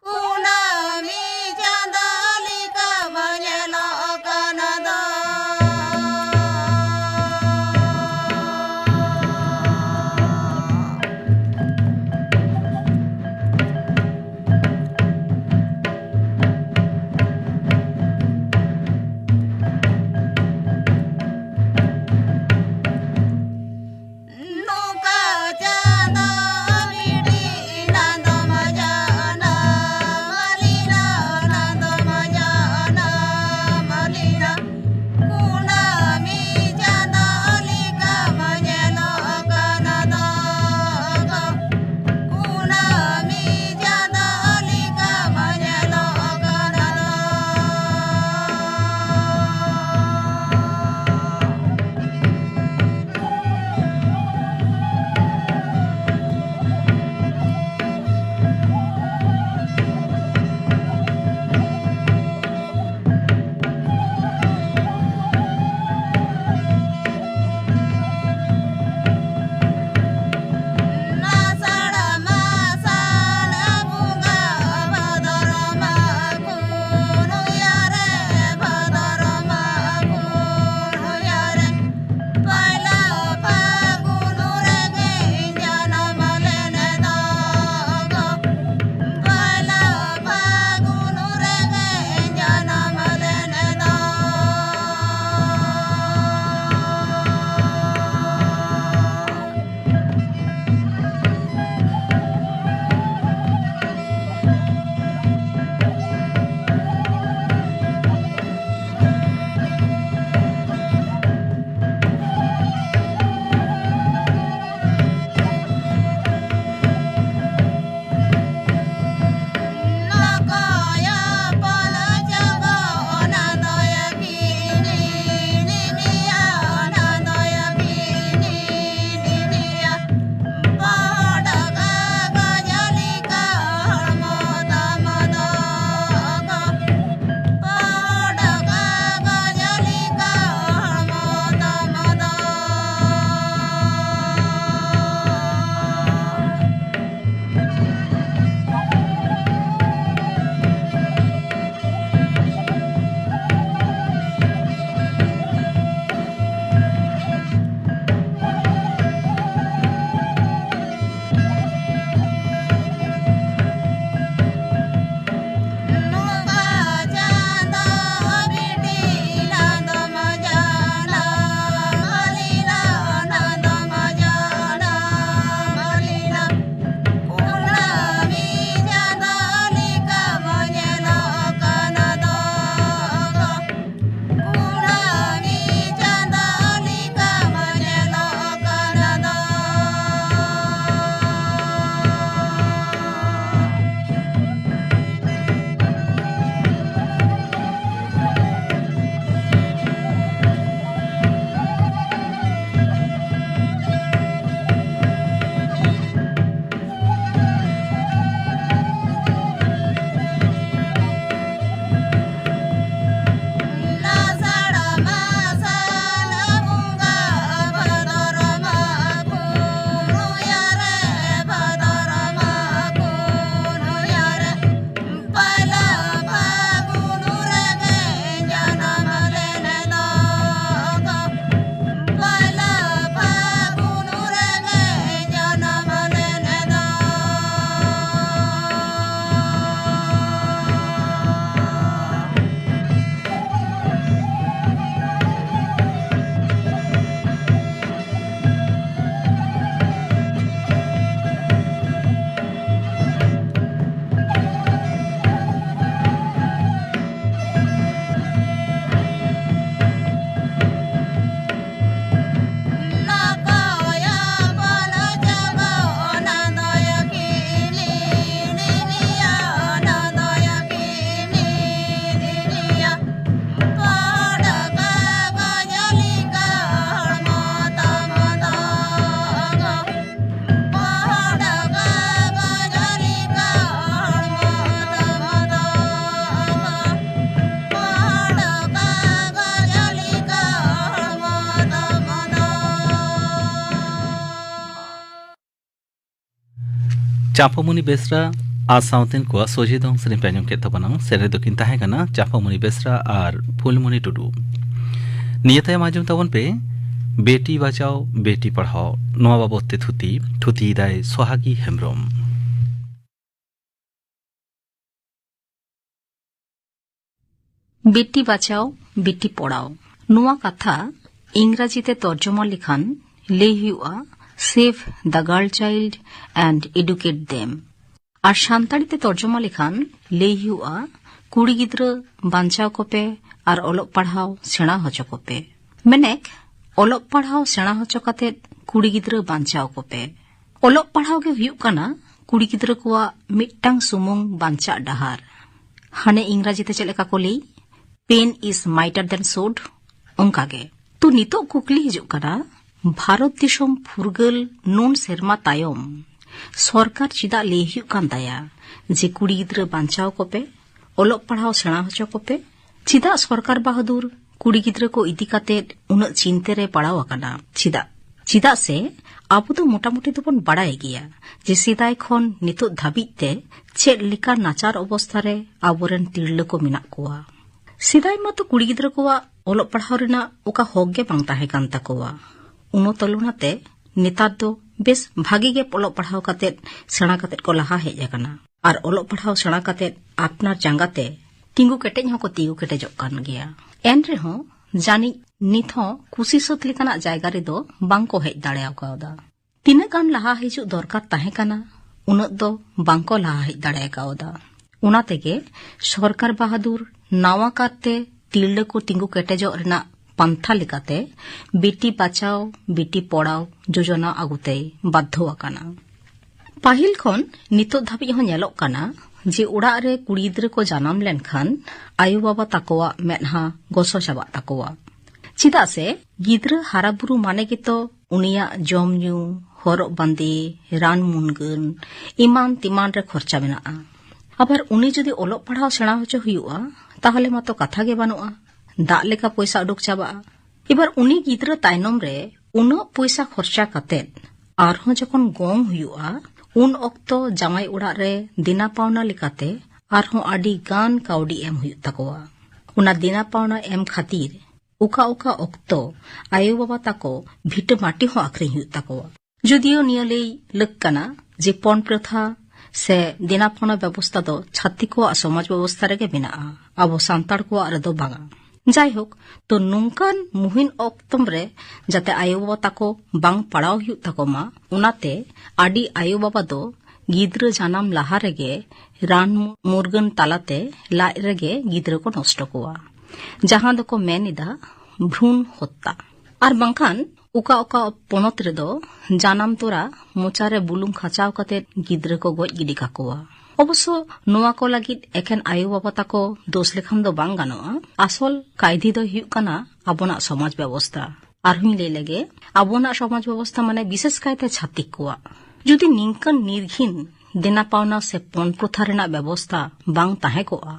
ᱠᱩᱱᱟᱹᱢᱤ ᱪᱟᱸᱫᱚ ᱞᱮᱠᱟᱢ ᱧᱮᱞᱚᱜ ᱠᱟᱱ ᱫᱚ᱾ ᱪᱟᱸᱯᱟᱢᱩᱱᱤ ᱵᱮᱥᱨᱟ ᱟᱨ ᱥᱟᱶᱛᱮᱱ ᱠᱚᱣᱟᱜ ᱥᱚᱡᱷᱮ ᱫᱚᱝ ᱥᱮᱨᱮᱧ ᱯᱮ ᱟᱸᱡᱚᱢ ᱠᱮᱫ ᱛᱟᱵᱚᱱᱟ᱾ ᱥᱮᱨᱮᱧ ᱫᱚᱠᱤᱱ ᱛᱟᱦᱮᱸ ᱠᱟᱱᱟ ᱪᱟᱸᱯᱟᱢᱩᱱᱤ ᱵᱮᱥᱨᱟ ᱟᱨ ᱯᱷᱩᱞᱢᱩᱱᱤ ᱴᱩᱰᱩ᱾ ᱱᱤᱭᱟᱹ ᱛᱟᱭᱚᱢ ᱟᱸᱡᱚᱢ ᱛᱟᱵᱚᱱ ᱯᱮ ᱵᱮᱴᱤ ᱵᱟᱪᱟᱣ ᱵᱮᱴᱤ ᱯᱟᱲᱦᱟᱣ, ᱱᱚᱣᱟ ᱵᱟᱵᱚᱛ ᱛᱮ ᱛᱷᱩᱛᱤ, ᱛᱷᱩᱛᱤᱭᱮᱫᱟᱭ ᱥᱚᱦᱟᱜᱤ ᱦᱮᱢᱵᱽᱨᱚᱢ᱾ ᱵᱮᱴᱤ ᱵᱟᱪᱟᱣ, ᱵᱮᱴᱤ ᱯᱚᱲᱟᱣ᱾ ᱱᱚᱣᱟ ᱠᱟᱛᱷᱟ ᱤᱝᱨᱟᱡᱤ ᱛᱮ ᱛᱚᱨᱡᱚᱢᱟ ᱞᱮᱠᱷᱟᱱ ᱞᱟᱹᱭ ᱦᱩᱭᱩᱜᱼᱟ, "Save the girl child and educate them." ᱟᱨ ᱥᱟᱱᱛᱟᱲᱤ ᱛᱮ ᱛᱚᱨᱡᱚᱢᱟ ᱞᱮᱠᱷᱟᱱ ᱞᱟᱹᱭ ᱦᱩᱭᱩᱜᱼᱟ, "ᱠᱩᱲᱤ ᱜᱤᱫᱽᱨᱟᱹ ᱵᱟᱧᱪᱟᱣ ᱠᱚᱯᱮ ᱟᱨ ᱚᱞᱚᱜ ᱯᱟᱲᱦᱟᱣ ᱥᱮᱬᱟ ᱦᱚᱪᱚ ᱠᱚᱯᱮ᱾" ᱢᱮᱱᱮᱠ, ᱚᱞᱚᱜ ᱯᱟᱲᱦᱟᱣ ᱥᱮᱬᱟ ᱦᱚᱪᱚ ᱠᱟᱛᱮ ᱠᱩᱲᱤ ᱜᱤᱫᱽᱨᱟᱹ ᱵᱟᱧᱪᱟᱣ ᱠᱚᱯᱮ᱾ ᱚᱞᱚᱜ ᱯᱟᱲᱦᱟᱣ ᱜᱮ ᱦᱩᱭᱩᱜ ᱠᱟᱱᱟ ᱠᱩᱲᱤ ᱜᱤᱫᱽᱨᱟᱹ ᱠᱚᱣᱟᱜ ᱢᱤᱫᱴᱟᱝ ᱥᱩᱢᱩᱝ ᱵᱟᱧᱪᱟᱜ ᱰᱟᱦᱟᱨ᱾ ᱦᱟᱱᱮ ᱤᱝᱨᱟᱡᱤ ᱛᱮ ᱪᱮᱫ ᱞᱮᱠᱟ ᱠᱚ ᱞᱟᱹᱭ, "Pain is mightier than sword", ᱚᱱᱠᱟ ᱜᱮ᱾ ᱛᱚ ᱱᱤᱛᱚᱜ ᱠᱩᱠᱞᱤ ᱦᱤᱡᱩᱜ ᱠᱟᱱᱟ, ᱵᱷᱟᱨᱚᱛ ᱫᱤᱥᱚᱢ ᱯᱷᱩᱨᱜᱟᱹᱞ ᱱᱩᱱ ᱥᱮᱨᱢᱟ ᱛᱟᱭᱚᱢ ᱥᱚᱨᱠᱟᱨ ᱪᱮᱫᱟᱜ ᱞᱟᱹᱭ ᱦᱩᱭᱩᱜ ᱠᱟᱱ ᱛᱟᱭᱟ ᱡᱮ ᱠᱩᱲᱤ ᱜᱤᱫᱽᱨᱟᱹ ᱵᱟᱧᱪᱟᱣ ᱠᱚᱯᱮ, ᱚᱞᱚᱜ ᱯᱟᱲᱦᱟᱣ ᱥᱮᱬᱟ ᱦᱚᱪᱚ ᱠᱚᱯᱮ? ᱪᱮᱫᱟᱜ ᱥᱚᱨᱠᱟᱨ ᱵᱟᱦᱟᱫᱩᱨ ᱠᱩᱲᱤ ᱜᱤᱫᱽᱨᱟᱹ ᱠᱚ ᱤᱫᱤ ᱠᱟᱛᱮ ᱩᱱᱟᱹᱜ ᱪᱤᱱᱛᱟᱹ ᱨᱮ ᱯᱟᱲᱟᱣ ᱟᱠᱟᱱᱟ? ᱪᱮᱫᱟᱜ? ᱪᱮᱫᱟᱜ ᱥᱮ ᱟᱵᱚ ᱫᱚ ᱢᱚᱴᱟᱢᱩᱴᱤ ᱫᱚᱵᱚᱱ ᱵᱟᱲᱟᱭ ᱜᱮᱭᱟ ᱡᱮ ᱥᱮᱫᱟᱭ ᱠᱷᱚᱱ ᱱᱤᱛᱚᱜ ᱫᱷᱟᱹᱵᱤᱡ ᱛᱮ ᱪᱮᱫ ᱞᱮᱠᱟ ᱱᱟᱪᱟᱨ ᱚᱵᱚᱥᱛᱷᱟ ᱨᱮ ᱟᱵᱚᱨᱮᱱ ᱛᱤᱨᱞᱟᱹ ᱠᱚ ᱢᱮᱱᱟᱜ ᱠᱚᱣᱟ᱾ ᱥᱮᱫᱟᱭ ᱢᱟᱛᱚ ᱠᱩᱲᱤ ᱜᱤᱫᱽᱨᱟᱹ ᱠᱚᱣᱟᱜ ᱚᱞᱚᱜ ᱯᱟᱲᱦᱟᱣ ᱨᱮᱱᱟᱜ ᱚᱠᱟ ᱦᱚᱠ ᱜᱮ ᱵᱟᱝ ᱛᱟᱦᱮᱸ ᱠᱟᱱ ᱛᱟᱠᱚᱣᱟ᱾ ᱩᱱᱟᱹ ᱛᱩᱞᱚᱱᱟ ᱛᱮ ᱱᱮᱛᱟᱨ ᱫᱚ ᱵᱮᱥ ᱵᱷᱟᱜᱤ ᱜᱮ ᱚᱞᱚᱜ ᱯᱟᱲᱦᱟᱣ ᱠᱟᱛᱮᱫ, ᱥᱮᱬᱟ ᱠᱟᱛᱮᱫ ᱠᱚ ᱞᱟᱦᱟ ᱦᱮᱡ ᱟᱠᱟᱱᱟ᱾ ᱟᱨ ᱚᱞᱚᱜ ᱯᱟᱲᱦᱟᱣ ᱥᱮᱬᱟ ᱠᱟᱛᱮᱫ ᱟᱯᱱᱟᱨ ᱡᱟᱸᱜᱟ ᱛᱮ ᱛᱤᱸᱜᱩ ᱠᱮᱴᱮᱡ ᱦᱚᱸᱠᱚ ᱛᱤᱸᱜᱩ ᱠᱮᱴᱮᱡᱚᱜ ᱠᱟᱱ ᱜᱮᱭᱟ᱾ ᱮᱱ ᱨᱮᱦᱚᱸ ᱡᱟᱹᱱᱤᱡ ᱱᱤᱛ ᱦᱚᱸ ᱠᱩᱥᱤ ᱥᱟᱹᱛ ᱞᱮᱠᱟᱱᱟᱜ ᱡᱟᱭᱜᱟ ᱨᱮᱫᱚ ᱵᱟᱝ ᱠᱚ ᱦᱮᱡ ᱫᱟᱲᱮ ᱠᱟᱣᱫᱟ᱾ ᱛᱤᱱᱟᱹᱜ ᱜᱟᱱ ᱞᱟᱦᱟ ᱦᱤᱡᱩᱜ ᱫᱚᱨᱠᱟᱨ ᱛᱟᱦᱮᱸ ᱠᱟᱱᱟ, ᱩᱱᱟᱹᱜ ᱫᱚ ᱵᱟᱝ ᱠᱚ ᱞᱟᱦᱟ ᱦᱮᱡ ᱫᱟᱲᱮ ᱠᱟᱣᱫᱟ᱾ ᱚᱱᱟ ᱛᱮᱜᱮ ᱥᱚᱨᱠᱟᱨ ᱵᱟᱦᱟᱫᱩᱨ ᱱᱟᱣᱟ ᱠᱟᱨᱛᱮ ᱛᱤᱨᱞᱟᱹ ᱠᱚ ᱛᱤᱸᱜᱩ ᱠᱮᱴᱮᱡᱚᱜ ᱨᱮᱱᱟᱜ ᱯᱟᱱᱛᱷᱟ ᱞᱮᱠᱟᱛᱮ ᱵᱮᱴᱤ ᱵᱟᱪᱟᱣ, ᱵᱮᱴᱤ ᱯᱚᱲᱟᱣ ᱡᱳᱡᱚᱱᱟ ᱟᱹᱜᱩ ᱛᱮᱭ ᱵᱟᱫᱽᱫᱷᱚ ᱟᱠᱟᱱᱟ᱾ ᱯᱟᱹᱦᱤᱞ ᱠᱷᱚᱱ ᱱᱤᱛᱚᱜ ᱫᱷᱟᱹᱵᱤᱡ ᱦᱚᱸ ᱧᱮᱞᱚᱜ ᱠᱟᱱᱟ ᱡᱮ ᱚᱲᱟᱜ ᱨᱮ ᱠᱩᱲᱤ ᱜᱤᱫᱽᱨᱟᱹ ᱠᱚ ᱡᱟᱱᱟᱢ ᱞᱮᱱᱠᱷᱟᱱ ᱟᱭᱳ ᱵᱟᱵᱟ ᱛᱟᱠᱚᱣᱟᱜ ᱢᱮᱫᱦᱟ ᱜᱚᱥᱚ ᱪᱟᱵᱟᱜ ᱛᱟᱠᱚᱣᱟ᱾ ᱪᱮᱫᱟᱜ ᱥᱮ ᱜᱤᱫᱽᱨᱟᱹ ᱦᱟᱨᱟ ᱵᱩᱨᱩ ᱢᱟᱱᱮ ᱜᱮᱛᱚ ᱩᱱᱤᱭᱟᱜ ᱡᱚᱢ ᱧᱩ, ᱦᱚᱨᱚᱜ ᱵᱟᱸᱫᱮ, ᱨᱟᱱ ᱢᱩᱱᱜᱟᱹᱱ, ᱮᱢᱟᱱ ᱛᱮᱢᱟᱱ ᱨᱮ ᱠᱷᱚᱨᱪᱟ ᱢᱮᱱᱟᱜᱼᱟ᱾ ᱟᱵᱟᱨ ᱩᱱᱤ ᱡᱩᱫᱤ ᱚᱞᱚᱜ ᱯᱟᱲᱦᱟᱣ ᱥᱮᱬᱟ ᱦᱚᱪᱚ ᱦᱩᱭᱩᱜᱼᱟ, ᱛᱟᱦᱚᱞᱮ ᱢᱟᱛᱚ ᱠᱟᱛᱷᱟ ᱜᱮ ᱵᱟᱹᱱᱩᱜᱼᱟ, ᱫᱟᱜ ᱞᱮᱠᱟ ᱯᱚᱭᱥᱟ ᱩᱰᱩᱠ ᱪᱟᱵᱟᱜᱼᱟ᱾ ᱮᱵᱟᱨ ᱩᱱᱤ ᱜᱤᱫᱽᱨᱟᱹ ᱛᱟᱭᱱᱚᱢ ᱨᱮ ᱩᱱᱟᱹᱜ ᱯᱚᱭᱥᱟ ᱠᱷᱚᱨᱪᱟ ᱠᱟᱛᱮᱫ ᱟᱨᱦᱚᱸ ᱡᱚᱠᱷᱚᱱ ᱜᱚᱝ ᱦᱩᱭᱩᱜᱼᱟ, ᱩᱱ ᱚᱠᱛᱚ ᱡᱟᱶᱟᱭ ᱚᱲᱟᱜ ᱨᱮ ᱫᱮᱱᱟ ᱯᱟᱣᱱᱟ ᱞᱮᱠᱟᱛᱮ ᱟᱨᱦᱚᱸ ᱟᱹᱰᱤ ᱜᱟᱱ ᱠᱟᱹᱣᱰᱤ ᱮᱢ ᱦᱩᱭᱩᱜ ᱛᱟᱠᱚᱣᱟ᱾ ᱚᱱᱟ ᱫᱮᱱᱟ ᱯᱟᱣᱱᱟ ᱮᱢ ᱠᱷᱟᱹᱛᱤᱨ ᱚᱠᱟ ᱚᱠᱟ ᱚᱠᱛᱚ ᱟᱭᱳ ᱵᱟᱵᱟ ᱛᱟᱠᱚ ᱵᱷᱤᱴᱟᱹ ᱢᱟᱹᱴᱤ ᱦᱚᱸ ᱟᱹᱠᱷᱨᱤᱧ ᱦᱩᱭᱩᱜ ᱛᱟᱠᱚᱣᱟ᱾ ᱡᱩᱫᱤᱭᱳ ᱱᱤᱭᱟᱹ ᱞᱟᱹᱭ ᱞᱟᱹᱠ ᱠᱟᱱᱟ ᱡᱮ ᱯᱚᱱ ᱯᱨᱚᱛᱷᱟ ᱥᱮ ᱫᱮᱱᱟ ᱯᱟᱣᱱᱟ ᱵᱮᱵᱚᱥᱛᱟ ᱫᱚ ᱪᱷᱟᱛᱤᱠ ᱠᱚᱣᱟᱜ ᱥᱚᱢᱟᱡᱽ ᱵᱮᱵᱚᱥᱛᱟ ᱨᱮᱜᱮ ᱢᱮᱱᱟᱜᱼᱟ, ᱟᱵᱚ ᱥᱟᱱᱛᱟᱲ ᱠᱚᱣᱟᱜ ᱨᱮᱫᱚ ᱵᱟᱝᱟ᱾ ᱡᱟᱭᱦᱳᱠ, ᱛᱚ ᱱᱚᱝᱠᱟᱱ ᱢᱩᱦᱤᱢ ᱚᱠᱛᱚᱢ ᱨᱮ ᱡᱟᱛᱮ ᱟᱭᱳ ᱵᱟᱵᱟ ᱛᱟᱠᱚ ᱵᱟᱝ ᱯᱟᱲᱟᱣ ᱦᱩᱭᱩᱜ ᱛᱟᱠᱚ ᱢᱟ, ᱚᱱᱟᱛᱮ ᱟᱹᱰᱤ ᱟᱭᱳ ᱵᱟᱵᱟ ᱫᱚ ᱜᱤᱫᱽᱨᱟᱹ ᱡᱟᱱᱟᱢ ᱞᱟᱦᱟ ᱨᱮᱜᱮ ᱨᱟᱱ ᱢᱩᱨᱜᱟᱹᱱ ᱛᱟᱞᱟᱛᱮ ᱞᱟᱡ ᱨᱮᱜᱮ ᱜᱤᱫᱽᱨᱟᱹ ᱠᱚ ᱱᱚᱥᱴᱚ ᱠᱚᱣᱟ, ᱡᱟᱦᱟᱸ ᱫᱚᱠᱚ ᱢᱮᱱ ᱮᱫᱟ ᱵᱷᱨᱩᱱ ᱦᱚᱛᱛᱟ᱾ ᱟᱨ ᱵᱟᱝᱠᱷᱟᱱ ᱚᱠᱟ ᱚᱠᱟ ᱯᱚᱱᱚᱛ ᱨᱮᱫᱚ ᱡᱟᱱᱟᱢ ᱛᱚᱨᱟ ᱢᱚᱪᱟᱨᱮ ᱵᱩᱞᱩᱝ ᱠᱷᱟᱪᱟᱣ ᱠᱟᱛᱮ ᱜᱤᱫᱽᱨᱟᱹ ᱠᱚ ᱜᱚᱡ ᱜᱤᱰᱤ ᱠᱟᱠᱚᱣᱟ᱾ ᱚᱵᱚᱥᱥᱚ ᱱᱚᱣᱟ ᱠᱚ ᱞᱟᱹᱜᱤᱫ ᱮᱠᱷᱮᱱ ᱟᱭᱳ ᱵᱟᱵᱟ ᱛᱟᱠᱚ ᱫᱳᱥ ᱞᱮᱠᱷᱟᱱ ᱫᱚ ᱵᱟᱝ ᱜᱟᱱᱚᱜᱼᱟ᱾ ᱟᱥᱚᱞ ᱠᱟᱭᱫᱷᱤ ᱫᱚ ᱦᱩᱭᱩᱜ ᱠᱟᱱᱟ ᱟᱵᱚᱱᱟᱜ ᱥᱚᱢᱟᱡᱽ ᱵᱮᱵᱚᱥᱛᱟ᱾ ᱟᱨᱦᱚᱸᱧ ᱞᱟᱹᱭ ᱞᱮᱜᱮ, ᱟᱵᱚᱱᱟᱜ ᱥᱚᱢᱟᱡᱽ ᱵᱮᱵᱚᱥᱛᱟ ᱢᱟᱱᱮ ᱵᱤᱥᱮᱥ ᱠᱟᱭᱛᱮ ᱪᱷᱟᱛᱤᱠ ᱠᱚᱣᱟᱜ᱾ ᱡᱩᱫᱤ ᱱᱤᱝᱠᱟᱹᱱ ᱱᱤᱨᱜᱷᱤᱱ ᱫᱮᱱᱟ ᱯᱟᱣᱱᱟ ᱥᱮ ᱯᱚᱱ ᱯᱨᱚᱛᱷᱟ ᱨᱮᱱᱟᱜ ᱵᱮᱵᱚᱥᱛᱟ ᱵᱟᱝ ᱛᱟᱦᱮᱸ ᱠᱚᱜᱼᱟ,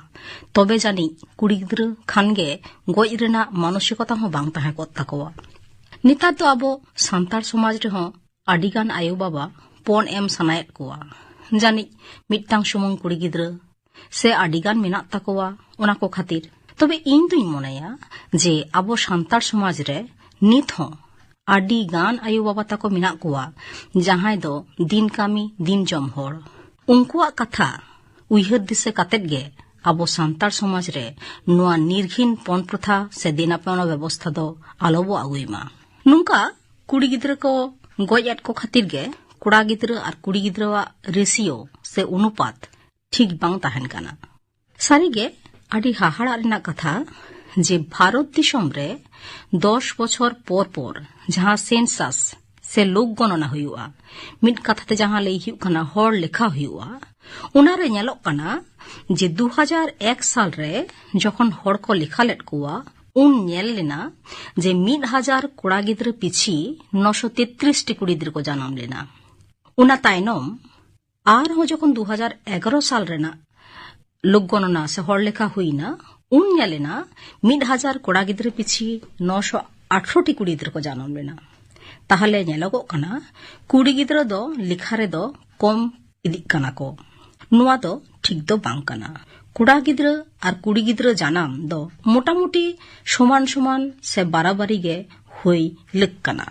ᱛᱚᱵᱮ ᱡᱟᱹᱱᱤᱡ ᱠᱩᱲᱤ ᱜᱤᱫᱽᱨᱟᱹ ᱠᱷᱟᱱ ᱜᱮ ᱜᱚᱡ ᱨᱮᱱᱟᱜ ᱢᱟᱱᱚᱥᱤᱠᱚᱛᱟ ᱦᱚᱸ ᱵᱟᱝ ᱛᱟᱦᱮᱸ ᱠᱚᱜ ᱛᱟᱠᱚᱣᱟ᱾ ᱱᱮᱛᱟᱨ ᱫᱚ ᱟᱵᱚ ᱥᱟᱱᱛᱟᱲ ᱥᱚᱢᱟᱡᱽ ᱨᱮᱦᱚᱸ ᱟᱹᱰᱤᱜᱟᱱ ᱟᱭᱳ ᱵᱟᱵᱟ ᱯᱚᱱ ᱮᱢ ᱥᱟᱱᱟᱭᱮᱫ ᱠᱚᱣᱟ, ᱡᱟᱹᱱᱤᱡ ᱢᱤᱫᱴᱟᱝ ᱥᱩᱢᱩᱝ ᱠᱩᱲᱤ ᱜᱤᱫᱽᱨᱟᱹ ᱥᱮ ᱟᱹᱰᱤᱜᱟᱱ ᱢᱮᱱᱟᱜ ᱛᱟᱠᱚᱣᱟ, ᱚᱱᱟ ᱠᱚ ᱠᱷᱟᱹᱛᱤᱨ᱾ ᱛᱚᱵᱮ ᱤᱧ ᱫᱩᱧ ᱢᱚᱱᱮᱭᱟ ᱡᱮ ᱟᱵᱚ ᱥᱟᱱᱛᱟᱲ ᱥᱚᱢᱟᱡᱽ ᱨᱮ ᱱᱤᱛ ᱦᱚᱸ ᱟᱹᱰᱤ ᱜᱟᱱ ᱟᱭᱳ ᱵᱟᱵᱟ ᱛᱟᱠᱚ ᱢᱮᱱᱟᱜ ᱠᱚᱣᱟ, ᱡᱟᱦᱟᱸᱭ ᱫᱚ ᱫᱤᱱ ᱠᱟᱹᱢᱤ ᱫᱤᱱ ᱡᱚᱢ ᱦᱚᱲ᱾ ᱩᱱᱠᱩᱣᱟᱜ ᱠᱟᱛᱷᱟ ᱩᱭᱦᱟᱹᱨ ᱫᱤᱥᱟᱹ ᱠᱟᱛᱮᱫ ᱜᱮ ᱟᱵᱚ ᱥᱟᱱᱛᱟᱲ ᱥᱚᱢᱟᱡᱽ ᱨᱮ ᱱᱚᱣᱟ ᱱᱤᱨᱜᱷᱤᱱ ᱯᱚᱱ ᱯᱨᱚᱛᱷᱟ ᱥᱮ ᱫᱮᱱᱟ ᱯᱟᱣᱱᱟ ᱵᱮᱵᱚᱥᱛᱷᱟ ᱫᱚ ᱟᱞᱚ ᱵᱚ ᱟᱹᱜᱩᱭ ᱢᱟ᱾ ᱱᱚᱝᱠᱟ ᱠᱩᱲᱤ ᱜᱤᱫᱽᱨᱟᱹ ᱠᱚ ᱜᱚᱡ ᱮᱫ ᱠᱚ ᱠᱷᱟᱹᱛᱤᱨ ᱜᱮ ᱠᱚᱲᱟ ᱜᱤᱫᱽᱨᱟᱹ ᱟᱨ ᱠᱩᱲᱤ ᱜᱤᱫᱽᱨᱟᱹᱣᱟᱜ ᱨᱮᱥᱤᱭᱳ ᱥᱮ ᱚᱱᱩᱯᱟᱛ ᱴᱷᱤᱠ ᱵᱟᱝ ᱛᱟᱦᱮᱱ ᱠᱟᱱᱟ᱾ ᱥᱟᱹᱨᱤᱜᱮ ᱟᱹᱰᱤ ᱦᱟᱦᱟᱲᱟᱜ ᱨᱮᱱᱟᱜ ᱠᱟᱛᱷᱟ ᱡᱮ ᱵᱷᱟᱨᱚᱛ ᱫᱤᱥᱚᱢ ᱨᱮ ᱫᱚᱥ ᱵᱚᱪᱷᱚᱨ ᱯᱚᱨ ᱯᱚᱨ ᱡᱟᱦᱟᱸ ᱥᱮᱱᱥᱟᱥ ᱥᱮ ᱞᱳᱠ ᱜᱚᱱᱚᱱᱟ ᱦᱩᱭᱩᱜᱼᱟ, ᱢᱤᱫ ᱠᱟᱛᱷᱟ ᱛᱮ ᱡᱟᱦᱟᱸ ᱞᱟᱹᱭ ᱦᱩᱭᱩᱜ ᱠᱟᱱᱟ, ᱦᱚᱲ ᱞᱮᱠᱷᱟ ᱦᱩᱭᱩᱜᱼᱟ, ᱚᱱᱟᱨᱮ ᱧᱮᱞᱚᱜ ᱠᱟᱱᱟ ᱡᱮ ᱫᱩ ᱦᱟᱡᱟᱨ ᱮᱠ ᱥᱟᱞ ᱨᱮ ᱡᱚᱠᱷᱚᱱ ᱦᱚᱲ ᱠᱚ ᱞᱮᱠᱷᱟ ᱞᱮᱫ ᱠᱚᱣᱟ, ᱩᱱ ᱧᱮᱞ ᱞᱮᱱᱟ ᱡᱮ ᱢᱤᱫ ᱦᱟᱡᱟᱨ ᱠᱚᱲᱟ ᱜᱤᱫᱽᱨᱟᱹ ᱯᱤᱪᱷᱤ ᱱᱚᱥᱚ ᱛᱮᱛᱨᱤᱥ ᱴᱤ ᱠᱩᱲᱤ ᱜᱤᱫᱽᱨᱟᱹ ᱠᱚ ᱡᱟᱱᱟᱢ ᱞᱮᱱᱟ᱾ ᱚᱱᱟ ᱛᱟᱭᱱᱚᱢ ᱟᱨᱦᱚᱸ ᱡᱚᱠᱷᱚᱱ ᱫᱩ ᱦᱟᱡᱟᱨ ᱮᱜᱟᱨᱚ ᱥᱟᱞ ᱨᱮᱱᱟᱜ ᱞᱳᱠ ᱜᱚᱱᱚᱱᱟ ᱥᱮ ᱦᱚᱲ ᱞᱮᱠᱷᱟ ᱦᱩᱭᱱᱟ, ᱩᱱ ᱧᱮᱞ ᱮᱱᱟ ᱢᱤᱫ ᱦᱟᱡᱟᱨ ᱠᱚᱲᱟ ᱜᱤᱫᱽᱨᱟᱹ ᱯᱤᱪᱷᱤ ᱱᱚᱥᱚ ᱟᱴᱷᱨᱚ ᱴᱤ ᱠᱩᱲᱤ ᱜᱤᱫᱽᱨᱟᱹ ᱠᱚ ᱡᱟᱱᱟᱢ ᱞᱮᱱᱟ᱾ ᱛᱟᱦᱚᱞᱮ ᱧᱮᱞᱚᱜᱚᱜ ᱠᱟᱱᱟ ᱠᱩᱲᱤ ᱜᱤᱫᱽᱨᱟᱹ ᱫᱚ ᱞᱮᱠᱷᱟ ᱨᱮᱫᱚ ᱠᱚᱢ ᱤᱫᱤᱜ ᱠᱟᱱᱟ ᱠᱚ᱾ ᱱᱚᱣᱟ ᱫᱚ ᱴᱷᱤᱠ ᱫᱚ ᱵᱟᱝ ᱠᱟᱱᱟ᱾ ᱠᱚᱲᱟ ᱜᱤᱫᱽᱨᱟᱹ ᱟᱨ ᱠᱩᱲᱤ ᱜᱤᱫᱽᱨᱟᱹ ᱡᱟᱱᱟᱢ ᱫᱚ ᱢᱚᱴᱟᱢᱩᱴᱤ ᱥᱚᱢᱟᱱ ᱥᱚᱢᱟᱱ ᱥᱮ ᱵᱟᱨᱟᱵᱟᱨᱤ ᱜᱮ ᱦᱩᱭ ᱞᱟᱹᱠ ᱠᱟᱱᱟ᱾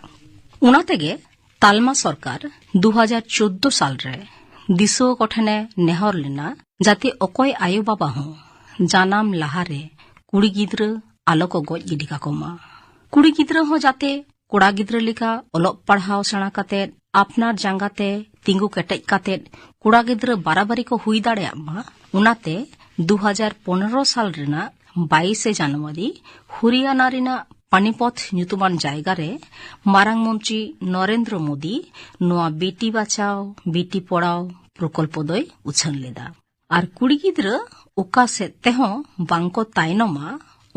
ᱚᱱᱟ ᱛᱮᱜᱮ ᱛᱟᱞᱢᱟ ᱥᱚᱨᱠᱟᱨ ᱫᱩ ᱦᱟᱡᱟᱨ ᱪᱳᱫᱽᱫᱳ ᱥᱟᱞ ᱨᱮ ᱫᱤᱥᱩᱣᱟᱹ ᱠᱚ ᱴᱷᱮᱱᱮ ᱱᱮᱦᱚᱨ ᱞᱮᱱᱟ, ᱡᱟᱛᱮ ᱚᱠᱚᱭ ᱟᱭᱳ ᱵᱟᱵᱟ ᱦᱚᱸ ᱡᱟᱱᱟᱢ ᱞᱟᱦᱟᱨᱮ ᱠᱩᱲᱤ ᱜᱤᱫᱽᱨᱟᱹ ᱟᱞᱚ ᱠᱚ ᱜᱚᱡ ᱜᱤᱰᱤ ᱠᱟᱠᱚ ᱢᱟ᱾ ᱠᱩᱲᱤ ᱜᱤᱫᱽᱨᱟᱹ ᱦᱚᱸ ᱡᱟᱛᱮ ᱠᱚᱲᱟ ᱜᱤᱫᱽᱨᱟᱹ ᱞᱮᱠᱟ ᱚᱞᱚᱜ ᱯᱟᱲᱦᱟᱣ ᱥᱮᱬᱟ ᱠᱟᱛᱮ ᱟᱯᱱᱟᱨ ᱡᱟᱸᱜᱟ ᱛᱮ ᱛᱤᱸᱜᱩ ᱠᱮᱴᱮᱡ ᱠᱟᱛᱮ ᱠᱚᱲᱟ ᱜᱤᱫᱽᱨᱟᱹ ᱵᱟᱨᱟᱵᱟᱨᱤ ᱠᱚ ᱦᱩᱭ ᱫᱟᱲᱮᱭᱟᱜ ᱢᱟ᱾ ᱚᱱᱟᱛᱮ ᱫᱩ ᱦᱟᱡᱟᱨ ᱯᱚᱱᱨᱚ ᱥᱟᱞ ᱨᱮᱱᱟᱜ ᱵᱟᱭᱤᱥᱮ ᱡᱟᱱᱩᱣᱟᱨᱤ ᱦᱚᱨᱤᱭᱟᱱᱟ ᱨᱮᱱᱟᱜ ᱯᱟᱱᱤᱯᱚᱛ ᱧᱩᱛᱩᱢᱟᱱ ᱡᱟᱭᱜᱟ ᱨᱮ ᱢᱟᱨᱟᱝ ᱢᱚᱱᱛᱨᱤ ᱱᱚᱨᱮᱱᱫᱨᱚ ᱢᱳᱫᱤ ᱱᱚᱣᱟ ᱵᱮᱴᱤ ᱵᱟᱪᱟᱣ ᱵᱮᱴᱤ ᱯᱚᱲᱟᱣ ᱯᱨᱚᱠᱚᱞᱯᱚ ᱫᱚᱭ ᱩᱪᱷᱟᱹᱱ ᱞᱮᱫᱟ᱾ ᱟᱨ ᱠᱩᱲᱤ ᱜᱤᱫᱽᱨᱟᱹ ᱚᱠᱟ ᱥᱮᱫ ᱛᱮᱦᱚᱸ ᱵᱟᱝᱠᱚ ᱛᱟᱭᱱᱚᱢᱟ,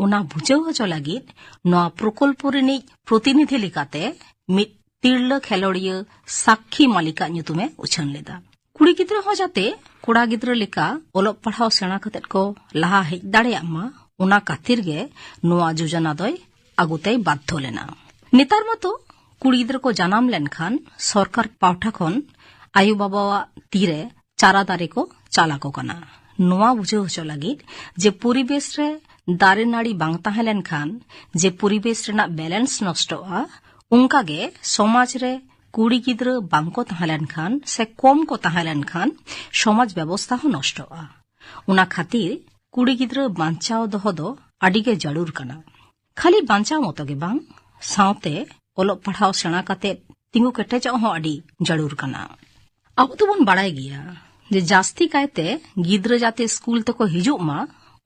ᱚᱱᱟ ᱵᱩᱡᱷᱟᱹᱣ ᱦᱚᱪᱚ ᱞᱟᱹᱜᱤᱫ ᱱᱚᱣᱟ ᱯᱨᱚᱠᱚᱞᱯᱚ ᱨᱤᱱᱤᱡ ᱯᱨᱚᱛᱤᱱᱤᱫᱷᱤ ᱞᱮᱠᱟᱛᱮ ᱢᱤᱫ ᱛᱤᱨᱞᱟᱹ ᱠᱷᱮᱞᱳᱰᱤᱭᱟᱹ ᱥᱟᱠᱠᱷᱤ ᱢᱟᱞᱤᱠᱟᱜ ᱧᱩᱛᱩᱢᱮ ᱩᱪᱷᱟᱹᱱ ᱞᱮᱫᱟ᱾ ᱠᱩᱲᱤ ᱜᱤᱫᱽᱨᱟᱹ ᱦᱚᱸ ᱡᱟᱛᱮ ᱠᱚᱲᱟ ᱜᱤᱫᱽᱨᱟᱹ ᱞᱮᱠᱟ ᱚᱞᱚᱜ ᱯᱟᱲᱦᱟᱣ ᱥᱮᱬᱟ ᱠᱟᱛᱮ ᱠᱚ ᱞᱟᱦᱟ ᱦᱮᱡ ᱫᱟᱲᱮᱭᱟᱜ ᱢᱟ, ᱚᱱᱟ ᱠᱷᱟᱹᱛᱤᱨ ᱜᱮ ᱱᱚᱣᱟ ᱡᱳᱡᱚᱱᱟ ᱫᱚᱭ ᱟᱹᱜᱩ ᱛᱮᱭ ᱵᱟᱫᱽᱫᱷᱚ ᱞᱮᱱᱟ᱾ ᱱᱮᱛᱟᱨ ᱢᱟᱛᱚ ᱠᱩᱲᱤ ᱜᱤᱫᱽᱨᱟᱹ ᱠᱚ ᱡᱟᱱᱟᱢ ᱞᱮᱱᱠᱷᱟᱱ ᱥᱚᱨᱠᱟᱨ ᱯᱟᱣᱴᱷᱟ ᱠᱷᱚᱱ ᱟᱭᱳ ᱵᱟᱵᱟᱣᱟᱜ ᱛᱤᱨᱮ ᱪᱟᱨᱟ ᱫᱟᱨᱮ ᱠᱚ ᱪᱟᱞ ᱟᱠᱚ ᱠᱟᱱᱟ᱾ ᱱᱚᱣᱟ ᱵᱩᱡᱷᱟᱹᱣ ᱦᱚᱪᱚ ᱞᱟᱹᱜᱤᱫ ᱡᱮ ᱯᱚᱨᱤᱵᱮᱥ ᱨᱮ ᱫᱟᱨᱮ ᱱᱟᱹᱲᱤ ᱵᱟᱝ ᱛᱟᱦᱮᱸ ᱞᱮᱱᱠᱷᱟᱱ ᱡᱮ ᱯᱚᱨᱤᱵᱮᱥ ᱨᱮᱱᱟᱜ ᱵᱮᱞᱮᱱᱥ ᱱᱚᱥᱴᱚᱜᱼᱟ, ᱚᱱᱠᱟ ᱜᱮ ᱥᱚᱢᱟᱡᱽ ᱨᱮ ᱠᱩᱲᱤ ᱜᱤᱫᱽᱨᱟᱹ ᱵᱟᱝ ᱠᱚ ᱛᱟᱦᱮᱸ ᱞᱮᱱᱠᱷᱟᱱ ᱥᱮ ᱠᱚᱢ ᱠᱚ ᱛᱟᱦᱮᱸ ᱞᱮᱱᱠᱷᱟᱱ ᱥᱚᱢᱟᱡᱽ ᱵᱮᱵᱚᱥᱛᱷᱟ ᱦᱚᱸ ᱱᱚᱥᱴᱚᱜᱼᱟ᱾ ᱚᱱᱟ ᱠᱷᱟᱹᱛᱤᱨ ᱠᱩᱲᱤ ᱜᱤᱫᱽᱨᱟᱹ ᱵᱟᱧᱪᱟᱣ ᱫᱚᱦᱚ ᱫᱚ ᱟᱹᱰᱤ ᱜᱮ ᱡᱟᱹᱨᱩᱲ ᱠᱟᱱᱟ᱾ ᱠᱷᱟᱹᱞᱤ ᱵᱟᱧᱪᱟᱣ ᱢᱚᱛᱚ ᱜᱮ ᱵᱟᱝ, ᱥᱟᱶᱛᱮ ᱚᱞᱚᱜ ᱯᱟᱲᱦᱟᱣ ᱥᱮᱬᱟ ᱠᱟᱛᱮ ᱛᱤᱸᱜᱩ ᱠᱮᱴᱮᱡᱚᱜ ᱦᱚᱸ ᱟᱹᱰᱤ ᱡᱟᱹᱨᱩᱲ ᱠᱟᱱᱟ᱾ ᱟᱵᱚ ᱫᱚᱵᱚᱱ ᱵᱟᱲᱟᱭ ᱜᱮᱭᱟ ᱡᱮ ᱡᱟᱹᱥᱛᱤ ᱠᱟᱭᱛᱮ ᱜᱤᱫᱽᱨᱟᱹ ᱡᱟᱛᱮ ᱥᱠᱩᱞ ᱛᱮᱠᱚ ᱦᱤᱡᱩᱜ ᱢᱟ,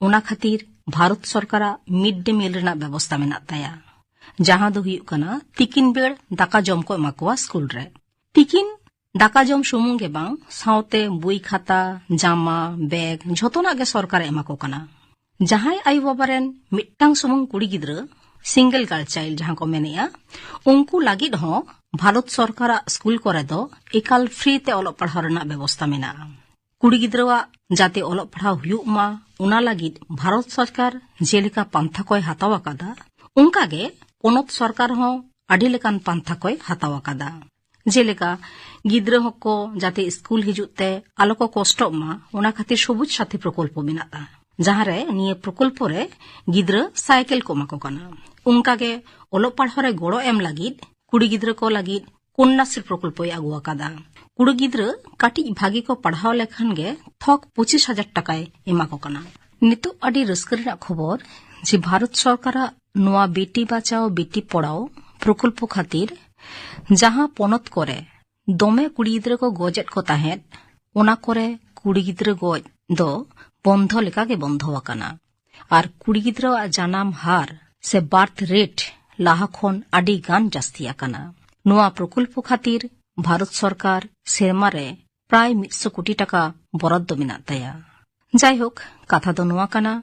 ᱚᱱᱟ ᱠᱷᱟᱹᱛᱤᱨ ᱵᱷᱟᱨᱚᱛ ᱥᱚᱨᱠᱟᱨᱟᱜ ᱢᱤᱰ ᱰᱮ ᱢᱤᱞ ᱨᱮᱱᱟᱜ ᱵᱮᱵᱚᱥᱛᱟ ᱢᱮᱱᱟᱜ ᱛᱟᱭᱟ, ᱡᱟᱦᱟᱸ ᱫᱚ ᱦᱩᱭᱩᱜ ᱠᱟᱱᱟ ᱛᱤᱠᱤᱱ ᱵᱮᱲ ᱫᱟᱠᱟ ᱡᱚᱢ ᱠᱚ ᱮᱢᱟ ᱠᱚᱣᱟ ᱥᱠᱩᱞ ᱨᱮ᱾ ᱛᱤᱠᱤᱱ ᱫᱟᱠᱟ ᱡᱚᱢ ᱥᱩᱢᱩᱝ ᱜᱮ ᱵᱟᱝ, ᱥᱟᱶᱛᱮ ᱵᱳᱭ ᱠᱷᱟᱛᱟ, ᱡᱟᱢᱟ, ᱵᱮᱜᱽ ᱡᱷᱚᱛᱚᱱᱟᱜ ᱜᱮ ᱥᱚᱨᱠᱟᱨᱮ ᱮᱢᱟ ᱠᱚ ᱠᱟᱱᱟ᱾ ᱡᱟᱦᱟᱸᱭ ᱟᱭᱳ ᱵᱟᱵᱟ ᱨᱮᱱ ᱢᱤᱫᱴᱟᱝ ᱥᱩᱢᱩᱝ ᱠᱩᱲᱤ ᱜᱤᱫᱽᱨᱟᱹ, ᱥᱤᱝᱜᱮᱞ ᱜᱟᱨᱞ ᱪᱟᱭᱤᱞᱰ ᱡᱟᱦᱟᱸ ᱠᱚ ᱢᱮᱱᱮᱜᱼᱟ, ᱩᱱᱠᱩ ᱞᱟᱹᱜᱤᱫ ᱦᱚᱸ ᱵᱷᱟᱨᱚᱛ ᱥᱚᱨᱠᱟᱨᱟᱜ ᱥᱠᱩᱞ ᱠᱚᱨᱮ ᱫᱚ ᱮᱠᱟᱞ ᱯᱷᱨᱤ ᱛᱮ ᱚᱞᱚᱜ ᱯᱟᱲᱦᱟᱣ ᱨᱮᱱᱟᱜ ᱵᱮᱵᱚᱥᱛᱟ ᱢᱮᱱᱟᱜᱼᱟ᱾ ᱠᱩᱲᱤ ᱜᱤᱫᱽᱨᱟᱹᱣᱟᱜ ᱡᱟᱛᱮ ᱚᱞᱚᱜ ᱯᱟᱲᱦᱟᱣ ᱦᱩᱭᱩᱜ ᱢᱟ, ᱚᱱᱟ ᱞᱟᱹᱜᱤᱫ ᱵᱷᱟᱨᱚᱛ ᱥᱚᱨᱠᱟᱨ ᱡᱮᱞᱮᱠᱟ ᱯᱟᱱᱛᱷᱟ ᱠᱚᱭ ᱦᱟᱛᱟᱣ ᱟᱠᱟᱫᱟ, ᱚᱱᱠᱟ ᱜᱮ ᱯᱚᱱᱚᱛ ᱥᱚᱨᱠᱟᱨ ᱦᱚᱸ ᱟᱹᱰᱤ ᱞᱮᱠᱟᱱ ᱯᱟᱱᱛᱷᱟ ᱠᱚᱭ ᱦᱟᱛᱟᱣ ᱟᱠᱟᱫᱟ᱾ ᱡᱮᱞᱮᱠᱟ, ᱜᱤᱫᱽᱨᱟᱹ ᱦᱚᱸᱠᱚ ᱡᱟᱛᱮ ᱥᱠᱩᱞ ᱦᱤᱡᱩᱜ ᱛᱮ ᱟᱞᱚ ᱠᱚ ᱠᱚᱥᱴᱚᱜ ᱢᱟ, ᱚᱱᱟ ᱠᱷᱟᱹᱛᱤᱨ ᱥᱚᱵᱩᱡ ᱥᱟᱛᱷᱤ ᱯᱨᱚᱠᱚᱞᱯᱚ ᱢᱮᱱᱟᱜᱼᱟ, ᱡᱟᱦᱟᱸᱨᱮ ᱱᱤᱭᱟᱹ ᱯᱨᱚᱠᱚᱞᱯᱚ ᱨᱮ ᱜᱤᱫᱽᱨᱟᱹ ᱥᱟᱭᱠᱮᱞ ᱠᱚ ᱮᱢᱟ ᱠᱚ ᱠᱟᱱᱟ᱾ ᱚᱱᱠᱟ ᱜᱮ ᱚᱞᱚᱜ ᱯᱟᱲᱦᱟᱣ ᱨᱮ ᱜᱚᱲᱚ ᱮᱢ ᱞᱟᱹᱜᱤᱫ ᱠᱩᱲᱤ ᱜᱤᱫᱽᱨᱟᱹ ᱠᱚ ᱞᱟᱹᱜᱤᱫ ᱠᱚᱱᱱᱟᱥᱨᱤ ᱯᱨᱚᱠᱚᱞᱯᱚᱭ ᱟᱹᱜᱩ ᱟᱠᱟᱫᱟ᱾ ᱠᱩᱲᱤ ᱜᱤᱫᱽᱨᱟᱹ ᱠᱟᱹᱴᱤᱡ ᱵᱷᱟᱜᱤ ᱠᱚ ᱯᱟᱲᱦᱟᱣ ᱞᱮᱠᱷᱟᱱ ᱜᱮ ᱛᱷᱚᱠ ᱯᱚᱸᱪᱤᱥ ᱦᱟᱡᱟᱨ ᱴᱟᱠᱟᱭ ᱮᱢᱟ ᱠᱚ ᱠᱟᱱᱟ᱾ ᱱᱤᱛᱚᱜ ᱟᱹᱰᱤ ᱨᱟᱹᱥᱠᱟᱹ ᱨᱮᱱᱟᱜ ᱠᱷᱚᱵᱚᱨ ᱡᱮ ᱵᱷᱟᱨᱚᱛ ᱥᱚᱨᱠᱟᱨᱟᱜ ᱱᱚᱣᱟ ᱵᱮᱴᱤ ᱵᱟᱪᱟᱣ ᱵᱮᱴᱤ ᱯᱚᱲᱟᱣ ᱯᱨᱚᱠᱚᱞᱯᱚ ᱠᱷᱟᱹᱛᱤᱨ ᱡᱟᱦᱟᱸ ᱯᱚᱱᱚᱛ ᱠᱚᱨᱮ ᱫᱚᱢᱮ ᱠᱩᱲᱤ ᱜᱤᱫᱽᱨᱟᱹ ᱠᱚ ᱜᱚᱡᱮᱫ ᱠᱚ ᱛᱟᱦᱮᱸᱫ, ᱚᱱᱟ ᱠᱚᱨᱮ ᱠᱩᱲᱤ ᱜᱤᱫᱽᱨᱟᱹ ᱜᱚᱡ ᱫᱚ ᱵᱚᱱᱫᱷᱚ ᱞᱮᱠᱟ ᱜᱮ ᱵᱚᱱᱫᱷᱚ ᱟᱠᱟᱱᱟ᱾ ᱟᱨ ᱠᱩᱲᱤ ᱜᱤᱫᱽᱨᱟᱹᱣᱟᱜ ᱡᱟᱱᱟᱢ ᱦᱟᱨ ᱥᱮ ᱵᱟᱨᱛᱷ ᱨᱮᱴ ᱞᱟᱦᱟ ᱠᱷᱚᱱ ᱟᱹᱰᱤ ᱜᱟᱱ ᱡᱟᱹᱥᱛᱤ ᱟᱠᱟᱱᱟ᱾ ᱱᱚᱣᱟ ᱯᱨᱚᱠᱚᱞᱯᱚ ᱠᱷᱟᱹᱛᱤᱨ ᱵᱷᱟᱨᱚᱛ ᱥᱚᱨᱠᱟᱨ ᱥᱮᱨᱢᱟ ᱨᱮ ᱯᱨᱟᱭ ᱢᱤᱫᱥᱚ ᱠᱳᱴᱤ ᱴᱟᱠᱟ ᱵᱚᱨᱟᱫ ᱫᱚ ᱢᱮᱱᱟᱜ ᱛᱟᱭᱟ᱾ ᱡᱟᱭᱦᱳᱠ, ᱠᱟᱛᱷᱟ ᱫᱚ ᱱᱚᱣᱟ ᱠᱟᱱᱟ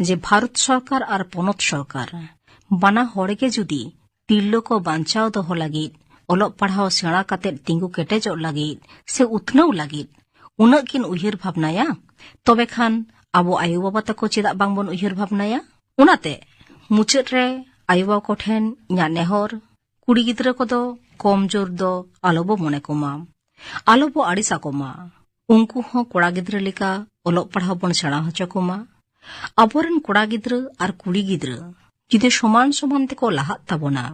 ᱡᱮ ᱵᱷᱟᱨᱚᱛ ᱥᱚᱨᱠᱟᱨ ᱟᱨ ᱯᱚᱱᱚᱛ ᱥᱚᱨᱠᱟᱨ ᱵᱟᱱᱟ ᱦᱚᱲ ᱜᱮ ᱡᱩᱫᱤ ᱛᱤᱨᱞᱟᱹ ᱠᱚ ᱵᱟᱧᱪᱟᱣ ᱫᱚᱦᱚ ᱞᱟᱹᱜᱤᱫ, ᱚᱞᱚᱜ ᱯᱟᱲᱦᱟᱣ ᱥᱮᱬᱟ ᱠᱟᱛᱮᱫ ᱛᱤᱸᱜᱩ ᱠᱮᱴᱮᱡᱚᱜ ᱞᱟᱹᱜᱤᱫ ᱥᱮ ᱩᱛᱱᱟᱹᱣ ᱞᱟᱹᱜᱤᱫ ᱩᱱᱟᱹᱜ ᱠᱤᱱ ᱩᱭᱦᱟᱹᱨ ᱵᱷᱟᱵᱽᱱᱟᱭᱟ, ᱛᱚᱵᱮ ᱠᱷᱟᱱ ᱟᱵᱚ ᱟᱭᱳ ᱵᱟᱵᱟ ᱛᱟᱠᱚ ᱪᱮᱫᱟᱜ ᱵᱟᱝᱵᱚᱱ ᱩᱭᱦᱟᱹᱨ ᱵᱷᱟᱵᱽᱱᱟᱭᱟ? ᱚᱱᱟᱛᱮ ᱢᱩᱪᱟᱹᱫ ᱨᱮ ᱟᱭᱳ ᱵᱟᱵᱟ ᱠᱚᱴᱷᱮᱱ ᱤᱧᱟᱹᱜ ᱱᱮᱦᱚᱨ, ᱠᱩᱲᱤ ᱜᱤᱫᱽᱨᱟᱹ ᱠᱚᱫᱚ ᱠᱚᱢ ᱡᱳᱨ ᱫᱚ ᱟᱞᱚ ᱵᱚ ᱢᱚᱱᱮ ᱠᱚᱢᱟ, ᱟᱞᱚ ᱵᱚ ᱟᱹᱲᱤᱥ ᱟᱠᱚ ᱢᱟ᱾ ᱩᱱᱠᱩ ᱦᱚᱸ ᱠᱚᱲᱟ ᱜᱤᱫᱽᱨᱟᱹ ᱞᱮᱠᱟ ᱚᱞᱚᱜ ᱯᱟᱲᱦᱟᱣ ᱵᱚᱱ ᱥᱮᱬᱟ ᱦᱚᱪᱚ ᱠᱚᱢᱟ᱾ ᱟᱵᱚᱨᱮᱱ ᱠᱚᱲᱟ ᱜᱤᱫᱽᱨᱟᱹ ᱟᱨ ᱠᱩᱲᱤ ᱜᱤᱫᱽᱨᱟᱹ ᱡᱩᱫᱤ ᱥᱚᱢᱟᱱ ᱥᱚᱢᱟᱱ ᱛᱮᱠᱚ ᱞᱟᱦᱟᱜ ᱛᱟᱵᱚᱱᱟ,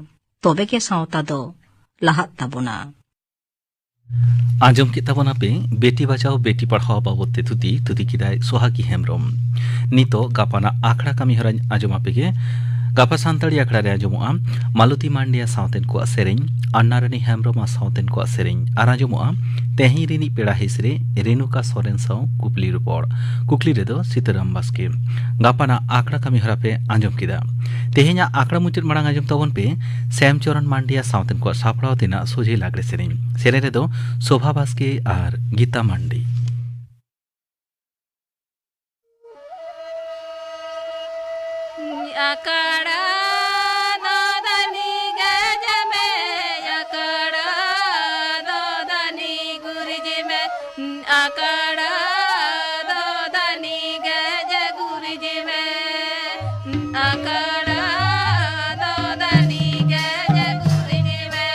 ᱛᱚᱵᱮ ᱜᱮ ᱥᱟᱶᱛᱟ ᱫᱚ ᱞᱟᱦᱟᱜ ᱛᱟᱵᱚᱱᱟ᱾ ᱟᱸᱡᱚᱢ ᱠᱮᱫ ᱛᱟᱵᱚᱱᱟᱯᱮ ᱵᱮᱴᱤ ᱵᱟᱪᱟᱣ ᱵᱮᱴᱤ ᱯᱟᱲᱦᱟᱣ ᱵᱟᱵᱚᱫ ᱛᱮ ᱛᱷᱩᱛᱤ, ᱛᱷᱩᱛᱤ ᱠᱮᱫᱟᱭ ᱥᱳᱦᱟᱜᱤ ᱦᱮᱢᱵᱨᱚᱢ᱾ ᱱᱤᱛᱚᱜ ᱜᱟᱯᱟᱱᱟᱜ ᱟᱠᱷᱲᱟ ᱠᱟᱹᱢᱤ ᱦᱚᱨᱟᱧ ᱟᱸᱡᱚᱢ ᱟᱯᱮ ᱜᱮ᱾ ᱜᱟᱯᱟ ᱥᱟᱱᱛᱟᱲᱤ ᱟᱠᱷᱲᱟ ᱨᱮ ᱟᱸᱡᱚᱢᱚᱜᱼᱟ ᱢᱟᱞᱚᱛᱤ ᱢᱟᱱᱰᱤᱭᱟ ᱥᱟᱶᱛᱮᱱ ᱠᱚᱣᱟᱜ ᱥᱮᱨᱮᱧ, ᱟᱱᱱᱟᱨᱟᱱᱤ ᱦᱮᱢᱵᱨᱚᱢ ᱟᱨ ᱥᱟᱶᱛᱮᱱ ᱠᱚᱣᱟᱜ ᱥᱮᱨᱮᱧ, ᱟᱨ ᱟᱸᱡᱚᱢᱚᱜᱼᱟ ᱛᱮᱦᱮᱧ ᱨᱤᱱᱤᱡ ᱯᱮᱲᱟ ᱦᱤᱸᱥ ᱨᱮ ᱨᱮᱱᱩᱠᱟ ᱥᱚᱨᱮᱱ ᱥᱟᱶ ᱠᱩᱠᱞᱤ ᱨᱚᱯᱚᱲ᱾ ᱠᱩᱠᱞᱤ ᱨᱮᱫᱚ ᱥᱤᱛᱟᱹᱨᱟᱢ ᱵᱟᱥᱠᱮ᱾ ᱜᱟᱯᱟᱱᱟᱜ ᱟᱠᱷᱲᱟ ᱠᱟᱹᱢᱤ ᱦᱚᱨᱟ ᱯᱮ ᱟᱸᱡᱚᱢ ᱠᱮᱫᱟ᱾ ᱛᱮᱦᱮᱧᱟᱜ ᱟᱠᱷᱲᱟ ᱢᱩᱪᱟᱹᱫ ᱢᱟᱲᱟᱝ ᱟᱸᱡᱚᱢ ᱛᱟᱵᱚᱱ ᱯᱮ ᱥᱮᱢ ᱪᱚᱨᱚᱱ ᱢᱟᱱᱰᱤᱭᱟ ᱥᱟᱶᱛᱮᱱ ᱠᱚᱣᱟᱜ ᱥᱟᱯᱲᱟᱣ ᱛᱮᱱᱟᱜ ᱥᱚᱡᱷᱮ ᱞᱟᱜᱽᱲᱮ ᱥᱮᱨᱮᱧ᱾ ᱥᱮᱨᱮᱧ ᱨᱮᱫᱚ ᱥᱳᱵᱷᱟ ᱵᱟᱥᱠᱮ ᱟᱨ ᱜᱤᱛᱟ ᱢᱟᱱᱰᱤ᱾ ᱟᱠᱟᱲᱟ ᱫᱚ ᱫᱟᱹᱱᱤ ᱜᱟᱡᱟᱢᱮ, ᱟᱠᱟᱲᱟ ᱫᱚ ᱫᱟᱹᱱᱤ ᱜᱩᱨᱡᱤᱢᱮ, ᱟᱠᱟᱲᱟ ᱫᱚ ᱫᱟᱹᱱᱤ ᱜᱟᱡᱟ ᱜᱩᱨᱡᱤᱢᱮ, ᱟᱠᱟᱲᱟ ᱫᱚ ᱫᱟᱹᱱᱤ ᱜᱟᱡᱟ ᱜᱩᱨᱡᱤᱢᱮ᱾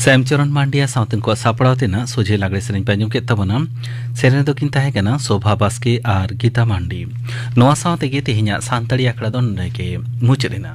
ᱥᱮᱢᱪᱚᱨᱚᱱ ᱢᱟᱱᱰᱤᱭᱟ ᱥᱟᱶᱛᱮ ᱩᱱᱠᱩᱣᱟᱜ ᱥᱟᱯᱲᱟᱣ ᱛᱮᱱᱟᱜ ᱥᱚᱡᱷᱮ ᱞᱟᱜᱽᱲᱮ ᱥᱮᱨᱮᱧ ᱯᱮ ᱟᱸᱡᱚᱢ ᱠᱮᱫ ᱛᱟᱵᱚᱱᱟ᱾ ᱥᱮᱨᱮᱧ ᱨᱮᱫᱚ ᱠᱤᱱ ᱛᱟᱦᱮᱸ ᱠᱟᱱᱟ ᱥᱳᱵᱷᱟ ᱵᱟᱥᱠᱮ ᱟᱨ ᱜᱤᱛᱟ ᱢᱟᱱᱰᱤ᱾ ᱱᱚᱣᱟ ᱥᱟᱶ ᱛᱮᱜᱮ ᱛᱮᱦᱮᱧᱟᱜ ᱥᱟᱱᱛᱟᱲᱤ ᱟᱠᱷᱲᱟ ᱫᱚ ᱱᱚᱰᱮ ᱜᱮ ᱢᱩᱪᱟᱹᱫ ᱮᱱᱟ᱾